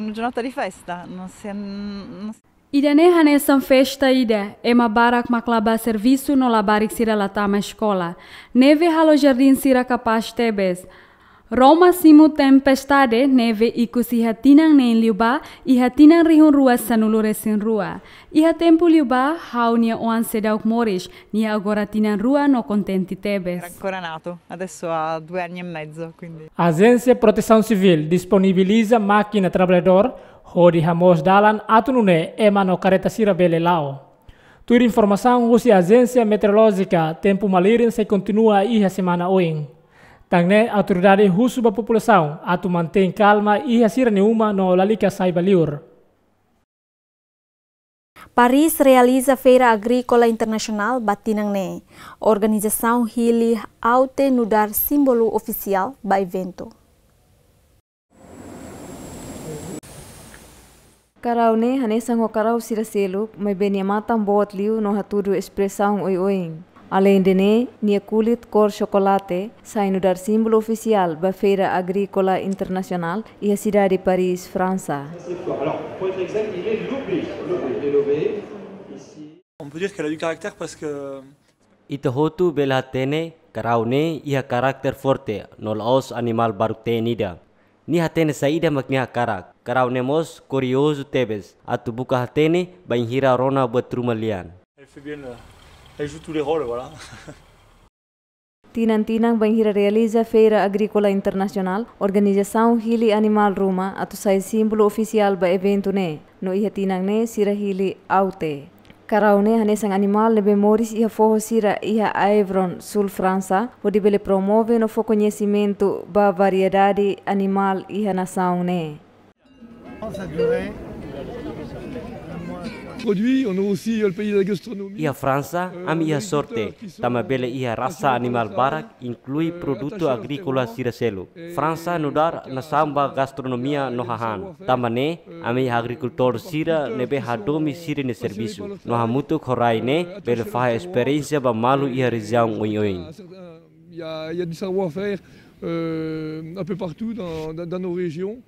Una giornata di festa, non si è, non si Ida-ne'e hanesan festa ida, ema barak mak la bá servisu no labarik sira la tama eskola. Neve halo jardín sira kapás tebes. Roma simu tempestade neve ikus iha tinan neen liubá, iha tinan rihun rua sanulu resin rua. Iha tempu liubá, ha'u-nia oan seidauk moris, nia agora tinan rua no kontente tebes. Era ancora nato, adesso ha due anni e mezzo, quindi. Ajénsia Protesaun Sivíl disponibiliza mákina traballadór hodi hamoos dalan atu nune'e ema no karreta sira bele la'o. Tuir informasaun husi Ajénsia Meteorolójika, tempu malirin sei kontinua iha semana oin. Tan ne'e autoridade husu ba populasaun atu mantein kalma iha sira-nia uma no lalika sai ba liur. Paris realiza Feira Agríkola Internasionál ba tinan ne'e. Organizasaun hili AUTE nu'udar símbolu ofisiál ba eventu. Karau ne'e hanesan ho karau sira seluk, maibé nia matan boot liu no hatudu espresaun oioin. Aleinde ne'e, nia kulit kór xokolate, sai nu'udar símbolu ofisiál ba Feira Agríkola Internasionál iha sidade Paris, Fransa. Alors, pour être exact, il est lobé. Lobé, lobé, ici. On peut dire qu'elle a du caractère parce que Ita hotu bele hatene karau ne'e iha karakter forte no la'ós animál baruk-teen ida. Nia hatene saida mak nia hakarak. Karau ne'e mós kuriozu tebes, atu buka hatene bainhira rona buat ruma lian. Elle fait bien, euh, elle joue tous les rôles, voilà. Tinan-tinan bainhira realiza Feira Agríkola Internasionál, organizasaun hili animál ruma atu sai símbolu ofisiál ba eventu ne'e, no iha tinan ne'e sira hili AUTE. Karau ne'e hanesan animál ne'ebé moris iha foho sira iha Aveyron, súl Fransa, hodi bele promove no fó koñesimentu ba variedade animál iha nasaun ne'e. Produit, on a aussi, euh, le pays de la gastronomie. Iha Fransa, ami iha sorte, tanba bele iha rasa animál barak, inklui produtu agríkola sira seluk. Fransa nu'udar nasaun ba gastronomia no hahán. Tanba ne'e, ami iha agrikultór sira ne'ebé hadomi sira-nia servisu. No hamutuk ho rai ne'e, bele fahe esperiénsia ba malu iha rejiaun oioin. Il y a, il y a du savoir-faire, euh, un peu partout dans, dans, dans nos régions.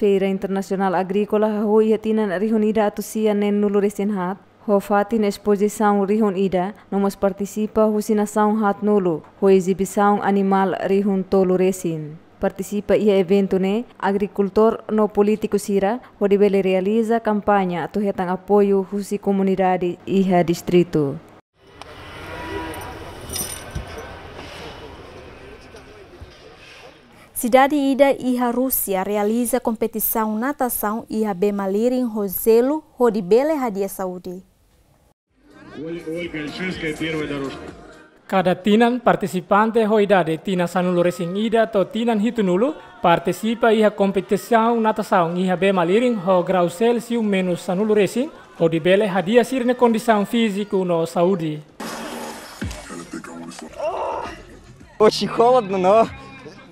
Feira Internasionál Agríkola hahú iha tinan rihun ida atus sia neen-nulu resin haat, ho fatin espozisaun rihun ida, no mós partisipa husi nasaun haatnulu, ho ezibisaun animál rihun tolu resin. Partisipa iha eventu ne'e, agrikultór no polítiku sira, hodi bele realiza kampaña atu hetan apoiu husi komunidade iha distritu. Sidade ida iha Rúsia realiza kompetisaun natasaun iha bee-malirin ho jelu hodi bele hadi'a saúde. Kada tinan, partisipante ho idade tinan sanulu-resin-ida to'o tinan hitunulu partisipa iha kompetisaun natasaun iha bee-malirin ho grau Celsius menus sanulu-resin, hodi bele hadi'a sira-nia kondisaun fíziku no saúde. Очень холодно, но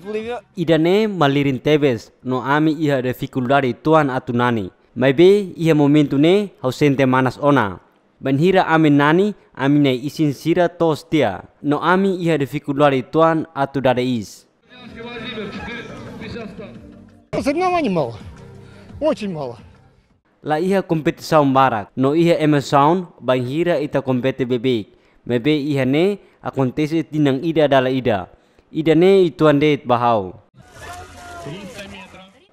плывём. Ida-ne'e malirin tebes, no ami iha difikuldade uitoan atu nani. Maibé iha momentu ne'e ha'u sente manas ona. Bainhira ami nani, ami-nia isin sira toos tiha. No ami iha difikuldade uitoan atu dada iis. Соревнований мало. Очень мало. La iha kompetisaun barak, no iha emosaun bainhira ita kompete beibeik. Maibé iha ne'e akontese tinan ida dala ida. Ida-ne'e uitoan de'it ba ha'u.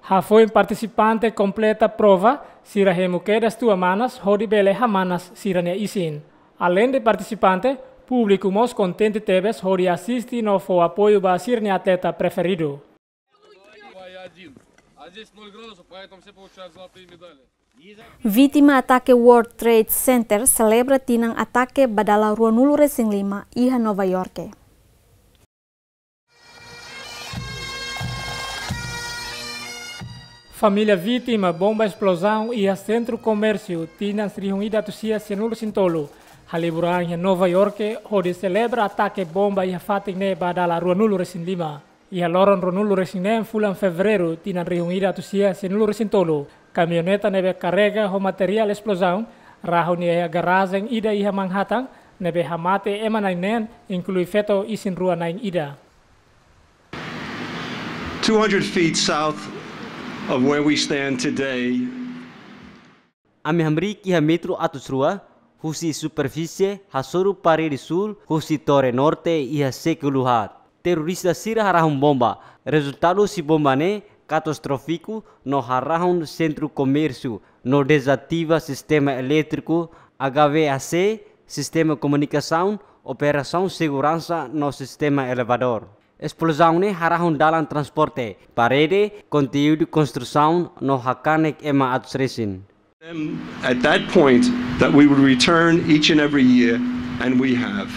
Hafoin partisipante kompleta prova, sira hemu kedas tua manas hodi bele hamanas sira-nia isin. Aleinde partisipante, públiku mós kontente tebes hodi asiste no fó apoiu ba sira-nia atleta preferidu. Vítima atake World Trade Center selebra tinan atake ba dala ruanulu-resin-lima iha Nova Iorke. Família vítima bomba esplozaun iha Sentru Komérsiu tinan rihun ida atus sia sianulu-resin-tolu halibur an iha Nova Iorke hodi selebra atake bomba iha fatin ne'e ba dala ruanulu-resin-lima. Iha loron ruanulu-resin-neen fulan Fevereiru tinan rihun ida atus sia sianulu-resin-tolu, kamioneta ne'ebé karrega ho materiál esplozaun rahun iha garajen ida iha Manhattan, ne'ebé hamate ema na'in-neen, inklui feto isin-rua na'in-ida. Two hundred feet south of where we stand today, Ami hamriik iha metru atus rua, husi superfísie hasoru parede súl husi Tore Norte iha sékulu haat. Terrorista sira harahun bomba. Rezultadu husi bomba ne'e katastrófiku no harahun sentru komérsiu no dezativa sistema elétriku, H V A C, sistema komunikasaun, operasaun seguransa no sistema elevadór. Esplozaun ne'e harahun dalan transporte, parede, konteúdu konstrusaun no hakanek ema atus resin. Them at that point that we would return each and every year, and we have.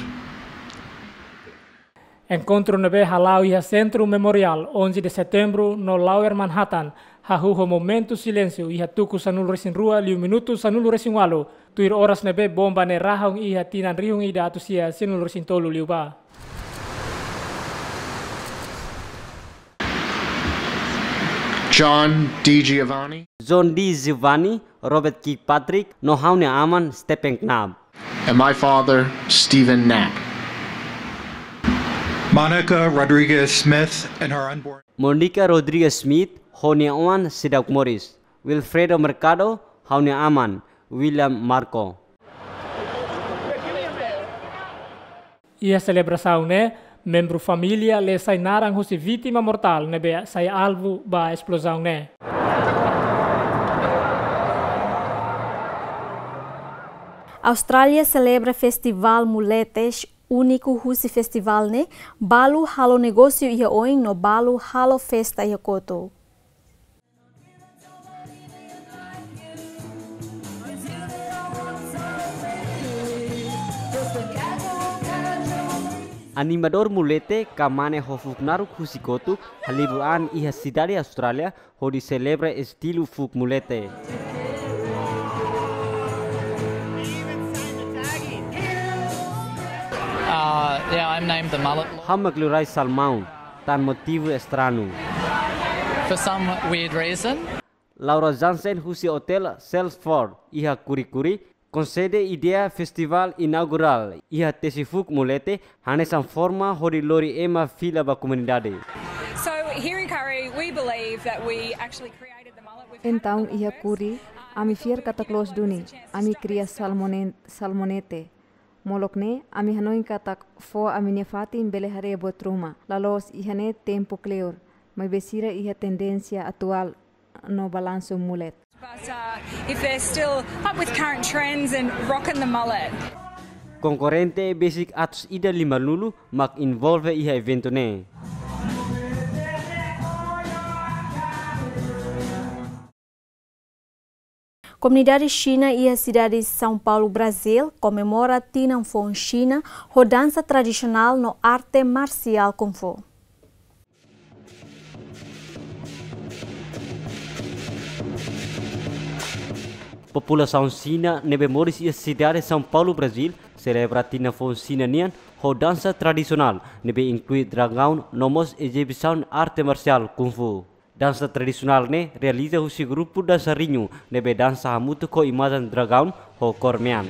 Enkontru ne'ebé hala'o iha Sentru Memorial, onze de Setembro, no Lower Manhattan, hahú ho momentu silénsiu iha tuku sanulu-resin-rua liu minutu sanulu-resin-ualu, tuir oras ne'ebé bomba ne'e rahun iha tinan rihun ida atus sia sianulu-resin-tolu liubá. John D. Giovanni. John D. Giovanni, Robert Kirkpatrick, no ha'u-nia aman Stephen Knapp. And my father, Stephen Knapp. Monica Rodriguez Smith and her unborn. Monica Rodriguez Smith, ho nia oan seidauk moris. Wilfredo Mercado, ha'u-nia aman, William Marco. Iha selebrasaun ne'e, membru família lee sai naran husi vítima mortál ne'ebé sai alvu ba esplozaun ne'e. Austrália selebra Festivál Muletes, úniku husi festivál ne'e, balu halo negósiu iha oin no balu halo festa iha kotuk. Animadór Mulete ka mane ho fuuk naruk husi kotuk halibur an iha sidade Austrália hodi selebra estilu fuuk Mulete. Uh, yeah, I'm named the Mullet Lord. Ha'u mak Liurai Salmaun, tan motivu estranu. For some weird reason. Laura Jansen husi Hotel Salford iha Kurikuri, konsede ideia festivál inaugurál iha tesi fuuk Mulete hanesan forma hodi lori ema fila ba komunidade. So here in Kuri, we believe that we actually created the mullet. We've had it for the longest. Entaun iha Kuri, ami fiar katak loos duni, ami kria salmone-, salmonete. Molok ne'e, ami hanoin katak fó ami-nia fatin bele haree buat ruma. La loos iha ne'e tempu kleur, maibé sira iha tendénsia atuál no balansu Mulete. But, uh, if they're still up with current trends and rocking the mullet. Konkorrente besik atus ida limanulu mak envolve iha eventu ne'e. Komunidade Xina iha sidade São Paulo, Brazil, komemora tinan foun Xina ho dansa tradisionál no arte marsiál Kung Fu. Populasaun Xina ne'ebé moris iha sidade São Paulo, Brazil, selebra tinan foun Xina nian ho dansa tradisionál ne'ebé inklui dragaun no mós ezibisaun arte marsiál Kung Fu. Dansa tradisionál ne'e realiza husi grupu dansarinhu ne'ebé dansa hamutuk ho imajen dragaun ho kór mean.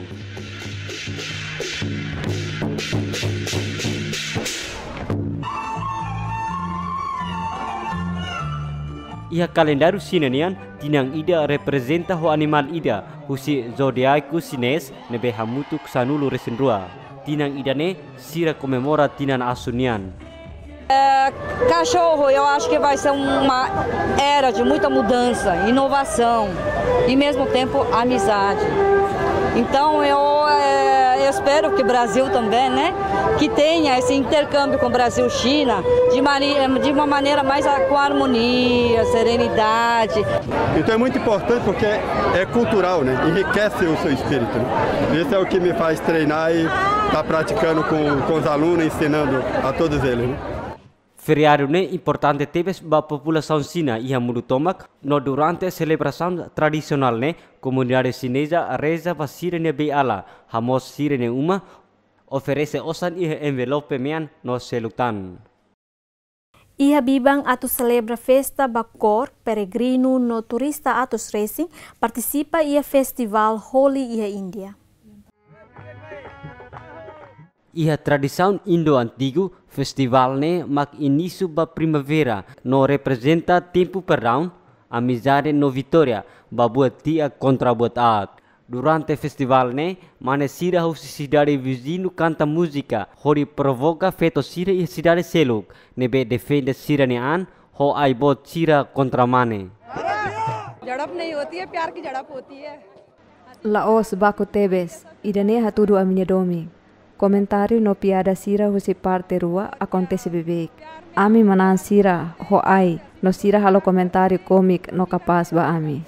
Iha kalendáriu Xina nian, tinan ida reprezenta ho animál ida husi zodiaku xinés ne'ebé hamutuk sanulu-resin-rua. Tinan ida-ne'e sira komemora tinan asu nian. É, cachorro, eu acho que vai ser uma era de muita mudança, inovação e, mesmo tempo, amizade. Então, eu, é, eu espero que o Brasil também, né, que tenha esse intercâmbio com o Brasil-China de mani-, de uma maneira mais a-, com harmonia, serenidade. Então é muito importante porque é cultural, né? Enriquece o seu espírito, né? Isso é o que me faz treinar e tá praticando com, com os alunos, ensinando a todos eles, né? Feriadu ne'e importante tebes ba populasaun Xina iha mundu tomak, no durante selebrasaun tradisionál ne'e, komunidade xineza reza ba sira-nia bei-ala, hamoos sira-nia uma, oferese osan iha envelope mean no seluk tan. Iha biban atu selebra festa ba kór, peregrinu no turista atus resin partisipa iha festivál Holi iha Índia. Iha tradisaun Indo antigu, festivál ne'e mak inísiu ba primavera no reprezenta tempu perdaun, amizade no vitória ba buat-di'ak kontra buat aat. Durante festivál ne'e, mane sira husi sidade viziñu kanta múzika hodi provoka feto sira iha sidade seluk ne'ebé defende sira-nia an ho ai-boot sira kontra mane. झड़प नहीं होती है, प्यार की झड़प होती है। La'ós baku tebes, ida-ne'e hatudu ami-nia domin. Komentáriu no piada sira husi parte rua akontese beibeik. Ami manán sira ho ai, no sira halo komentáriu kómiku no kapás ba ami.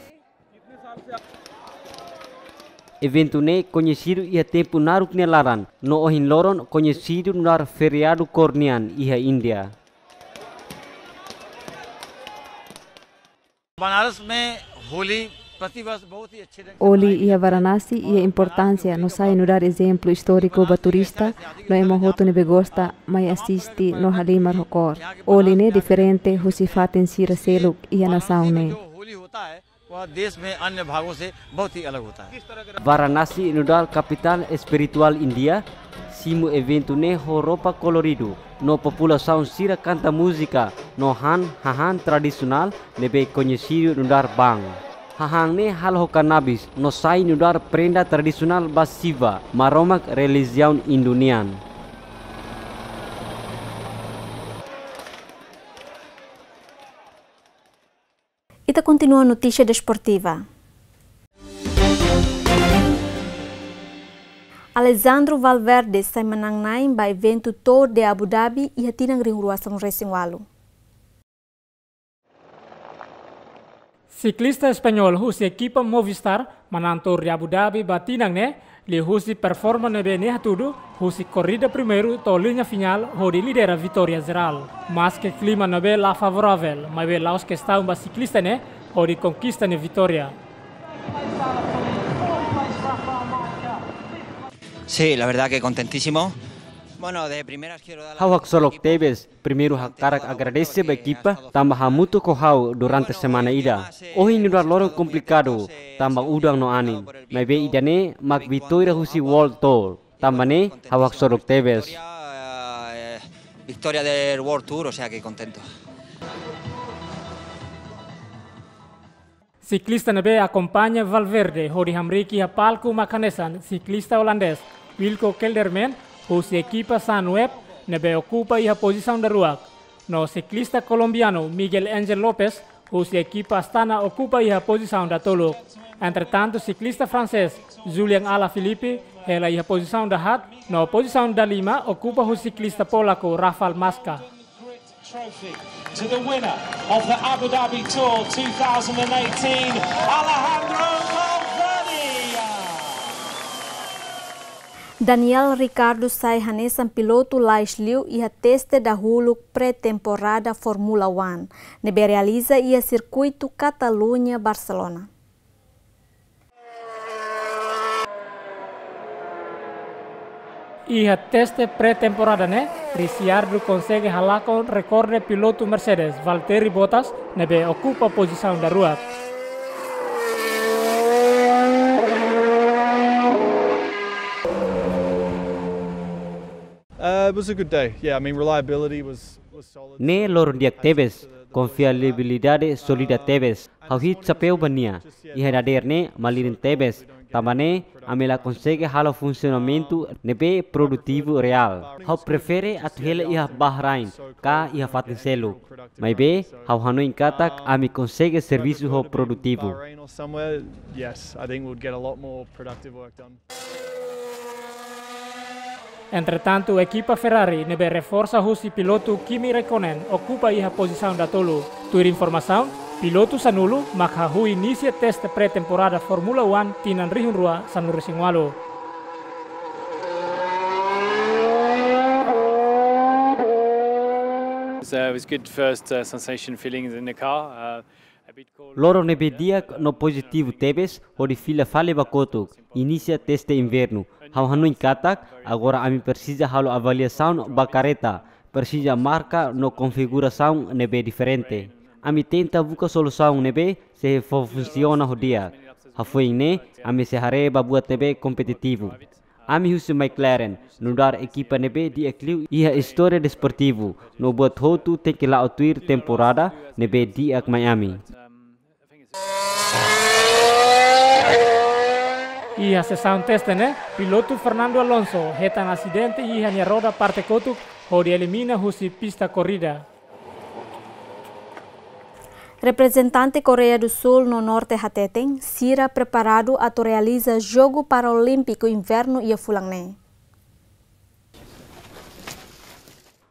Eventu ne'e koñesidu iha tempu naruk nia laran, no ohin loron koñesidu nu'udar feriadu kór nian iha Índia. Banaras में होली प्रतिवर्ष बहुत ही अच्छे ढंग से Holi iha Varanasi iha importánsia no sai nu'udar ezemplu istóriku ba turista no ema hotu ne'ebé gosta mai asiste no halimar ho kór. Holi ne'e diferente husi fatin sira seluk iha nasaun ne'e. जो होली होता है, वह देश में अन्य भागों से बहुत ही अलग होता है। Varanasi nu'udar kapitál espirituál Índia, simu eventu ne'e ho roupa koloridu, no populasaun sira kanta múzika, no han hahán tradisionál ne'ebé koñesidu nu'udar bhang. Hahán ne'e halo ho kanabis, no sai nu'udar prenda tradisionál ba Siva, maromak relijiaun Hindu nian. Ita kontinua notísia desportiva. Alexandre Valverde sai manán-na'in ba eventu Tour de Abu Dhabi iha tinan rihun rua sanulu-resin-ualu. Siklista españól husi ekipa Movistar manán Tour de Abu Dhabi ba tinan ne'e, liuhusi performa ne'ebé nia hatudu husi korrida primeiru to'o liña finál hodi lidera vitória jerál. Maske klima ne'ebé la favoravel, maibé la'ós kestaun ba siklista ne'e hodi konkista nia vitória. Sí, la verdad que contentísimo. Bueno, de primeras quiero dar las Ha'u haksolok tebes, primeiru hakarak agradese ba ekipa tanba hamutuk ho ha'u durante semana ida. Ohin nu'udar loron komplikadu, tanba udan no anin. Maibé ida-ne'e mak vitória husi World Tour. Tanba ne'e ha'u haksolok tebes. Eh, victoria del World Tour, o sea que contento. Siklista ne'ebé akompaña Valverde hodi hamriik iha palku mak hanesan siklista olandés Wilco Kelderman husi ekipa Sunweb ne'ebé okupa iha pozisaun daruak, no siklista kolombianu Miguel Angel Lopez husi ekipa Astana okupa iha pozisaun datoluk. Entretantu, siklista fransés Julian Alaphilippe hela iha pozisaun dahaat, no pozisaun dalima okupa husi siklista polaku Rafal Majka. Trophy to the winner of the Abu Dhabi Tour two thousand eighteen, Alejandro Valverde. Daniel Ricciardo sai hanesan pilotu lalais liu iha teste dahuluk pré-temporada Fórmula One, ne'ebé realiza iha sirkuitu Kataluña, Barcelona. Iha teste pré-temporada ne'e, Ricciardo konsege halakon rekorde pilotu Mercedes, Valtteri Bottas, ne'ebé okupa pozisaun daruak. Uh, it was a good day. Yeah, I mean, reliability was, was solid. Ne'e loron di'ak tebes, konfiabilidade sólida tebes. Ha'u hi'it xapeu ba nia. Iha dadeer ne'e malirin tebes. Tanba ne'e, ami la konsege halo funsionamentu ne'ebé produtivu reál. Ha'u prefere atu hela iha Bahrain, ka iha fatin seluk. Maibé, ha'u hanoin katak ami konsege servisu ho produtivu. Bahrain or somewhere, yes, I think we'd get a lot more productive work done. Entretantu, ekipa Ferrari ne'ebé reforsa husi pilotu Kimi Räikkönen okupa iha pozisaun datolu. Tuir informasaun, pilotu sanulu mak hahú inisia teste pré-temporada Fórmula One tinan rihun rua sanulu-resin-ualu. So it was good first, uh, sensation feelings in the car. Uh, Loron ne'ebé di'ak no pozitivu tebes, hodi fila fali ba kotuk, inisia teste invernu. Ha'u hanoin katak, agora ami presiza halo avaliasaun ba karreta, presiza marka no konfigurasaun ne'ebé diferente. Ami tenta buka solusaun ne'ebé sei fó funsiona ho di'ak. Hafoin ne'e, ami sei haree ba buat ne'ebé kompetitivu. Ami husi McLaren, nu'udar ekipa ne'ebé di'ak liu iha istória desportivu, no buat hotu tenke la'o tuir temporada ne'ebé di'ak mai ami. Iha sesaun teste ne'e, pilotu Fernando Alonso hetan asidente iha nia roda parte kotuk, hodi elimina husi pista korrida. Reprezentante Koreia do Sul no Norte hateten, sira preparadu atu realiza Jogu Paraolímpiku Invernu iha fulan ne'e.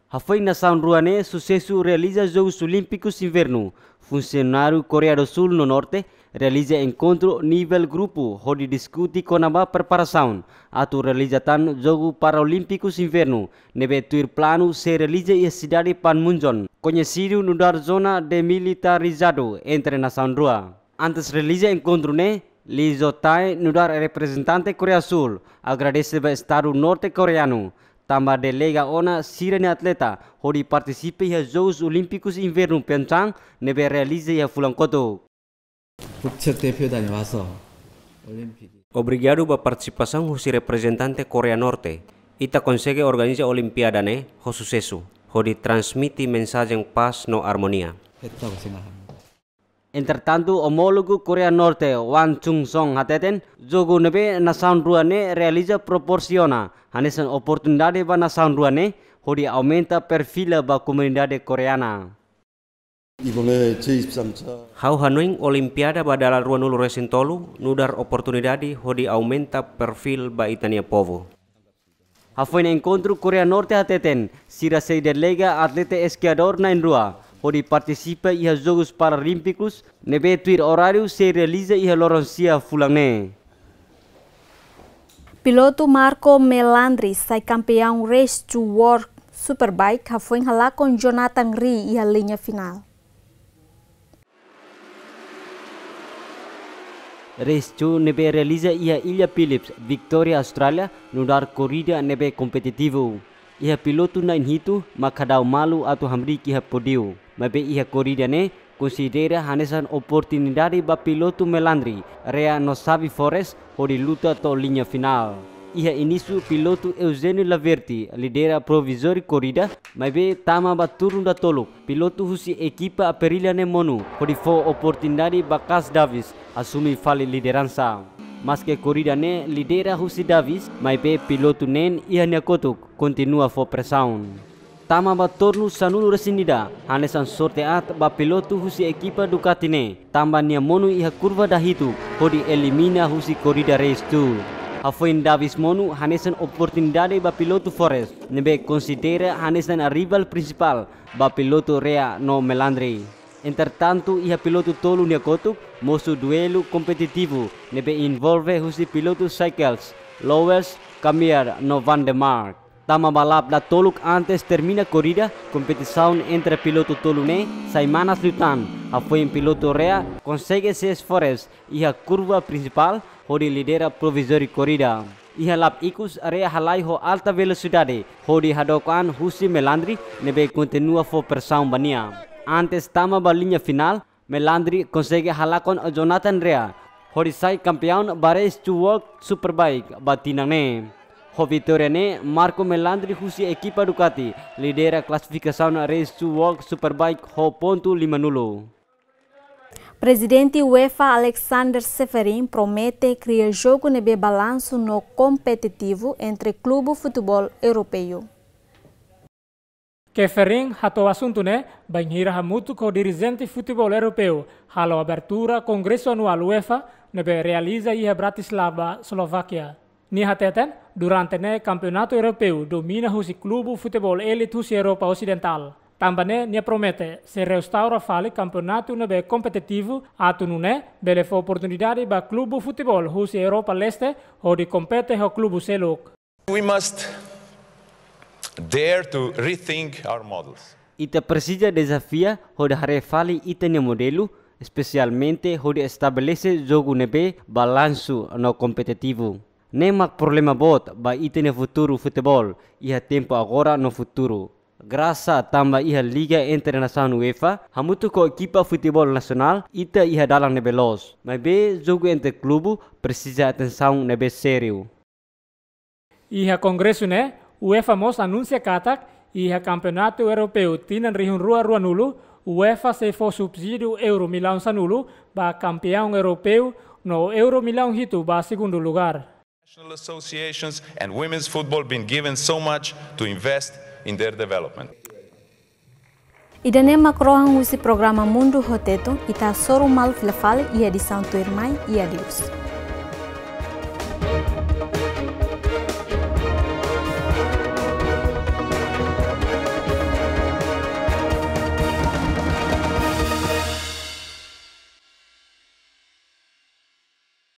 Hafoin nasaun rua ne'e susesu realiza Jogus Olímpikus Invernu, funsionáriu Koreia do Sul no Norte realiza enkontru nivel grupu hodi diskute kona-ba preparasaun atu realiza tan Jogu Paraolímpikus Invernu, ne'ebé tuir planu sei realiza iha sidade Panmunjom, koñesidu nu'udar zona demilitarizadu entre nasaun rua. Antes realiza enkontru ne'e, Lee Zo-tae nu'udar reprezentante Koreia Sul agradese ba Estadu norte-koreanu, tanba delega ona sira-nia atleta hodi partisipa iha Jogus Olímpikus Invernu Pyeongchang ne'ebé realiza iha fulan kotuk. 국제 대표단이 와서 올림픽이 Obrigadu ba partisipasaun husi reprezentante Koreia Norte. Ita konsege organiza Olimpiada ne'e ho susesu, hodi transmite mensajen pás no armonia. 했다고 생각합니다. Entretantu, omólogu Koreia Norte, Hwang Chun-sung hateten, jogu ne'ebé nasaun rua ne'e realiza proporsiona hanesan oportunidade ba nasaun rua ne'e hodi aumenta perfila ba komunidade koreana. 이번에 제이십삼 차 Ha'u hanoin Olimpiada ba dala ruanulu-resin-tolu nu'udar oportunidade hodi aumenta perfil ba ita-nia povu. Hafoin enkontru, Koreia Norte hateten, sira sei delega atleta eskiadór na'in-rua hodi partisipa iha Jogus Paralímpikus ne'ebé tuir oráriu sei realiza iha loron sia fulan ne'e. Pilotu Marco Melandri sai kampeaun Race to World Superbike hafoin halakon Jonathan Rea iha liña finál. Race to ne'ebé realiza iha Ilha Phillips, Victoria, Austrália, nu'udar korrida ne'ebé kompetitivu. Iha pilotu na'in-hitu mak hadau malu atu hamriik iha pódiu. Maibé iha korrida ne'e konsidera hanesan oportunidade ba pilotu Melandri, Rea no Xavi Forest hodi luta to'o liña finál. Iha inísiu pilotu Eugénio Laverty lidera provizóriu korrida, maibé tama ba turnu datoluk, pilotu husi ekipa Aprilia ne'e monu hodi fó oportunidade ba Cash Davis asume fali lideransa. Maske korrida ne'e lidera husi Davis, maibé pilotu neen iha nia kotuk kontinua fó presaun. Tama ba turnu sanulu-resin-ida, hanesan sorte aat ba pilotu husi ekipa Ducati ne'e, tanba nia monu iha kurva dahitu hodi elimina husi korrida Race to. Hafoin Davis monu hanesan oportunidade ba pilotu Forest, ne'ebé konsidera hanesan rivál prinsipál ba pilotu Rea no Melandri. Entretantu, iha pilotu tolu nia kotuk, mosu duelu kompetitivu ne'ebé envolve husi pilotu Cycles, Lowes Cambier no Van der Mark. Tama ba lap datoluk antes termina korrida, kompetisaun entre pilotu tolu ne'e sai manas liután, hafoin pilotu Rea konsege se esforsu iha kurva prinsipál hodi lidera provizóriu korrida. Iha lap ikus Rea halai ho alta velosidade hodi hadook an husi Melandri ne'ebé kontinua fó presaun ba nia. Antes tama ba liña finál, Melandri konsege halakon Jonathan Rea hodi sai kampiaun ba Race to World Superbike ba tinan ne'e. Ho vitória ne'e, Marco Melandri husi ekipa Ducati lidera klasifikasaun Race to World Superbike ho pontu lima-nulu. Prezidente UEFA Aleksander Čeferin promete kria jogu ne'ebé balansu no kompetitivu entre klube futeból europeu. Čeferin hato'o asuntu ne'e bainhira hamutuk ho dirijente futeból europeu halo abertura kongresu anuál UEFA ne'ebé realiza iha Bratislava, Eslovákia. Nia hateten, durante ne'e kampeonatu europeu domina husi klube futeból elite husi Europa Osidentál. Tanba ne'e nia promete sei restaura fali kampeonatu ne'ebé kompetitivu atu nune'e bele fó oportunidade ba klube futeból husi Europa Leste hodi kompete ho klube seluk. We must dare to rethink our models. Ita presiza dezafia hodi haree fali ita-nia modelu, espesialmente hodi estabelese jogu ne'ebé balansu no kompetitivu. Ne'e mak problema boot ba ita-nia futuru futeból iha tempu agora no futuru. Grasa tanba iha liga entre nasaun UEFA, hamutuk ho ekipa futeból nasionál, ita iha dalan ne'ebé loos. Maibé jogu entre klube presiza atensaun ne'ebé sériu. Iha kongresu ne'e, UEFA mós anunsia katak iha kampeonatu europeu tinan rihun rua rua-nulu, UEFA sei fó subsídiu euro millaun sanulu ba kampiaun europeu no euro millaun hitu ba segundu lugár. National associations and women's football been given so much to invest in their development. Ida-ne'e mak rohan husi programa Mundu ho Tetun, ita hasoru malu fila fali iha edisaun tuirmai, i adeus.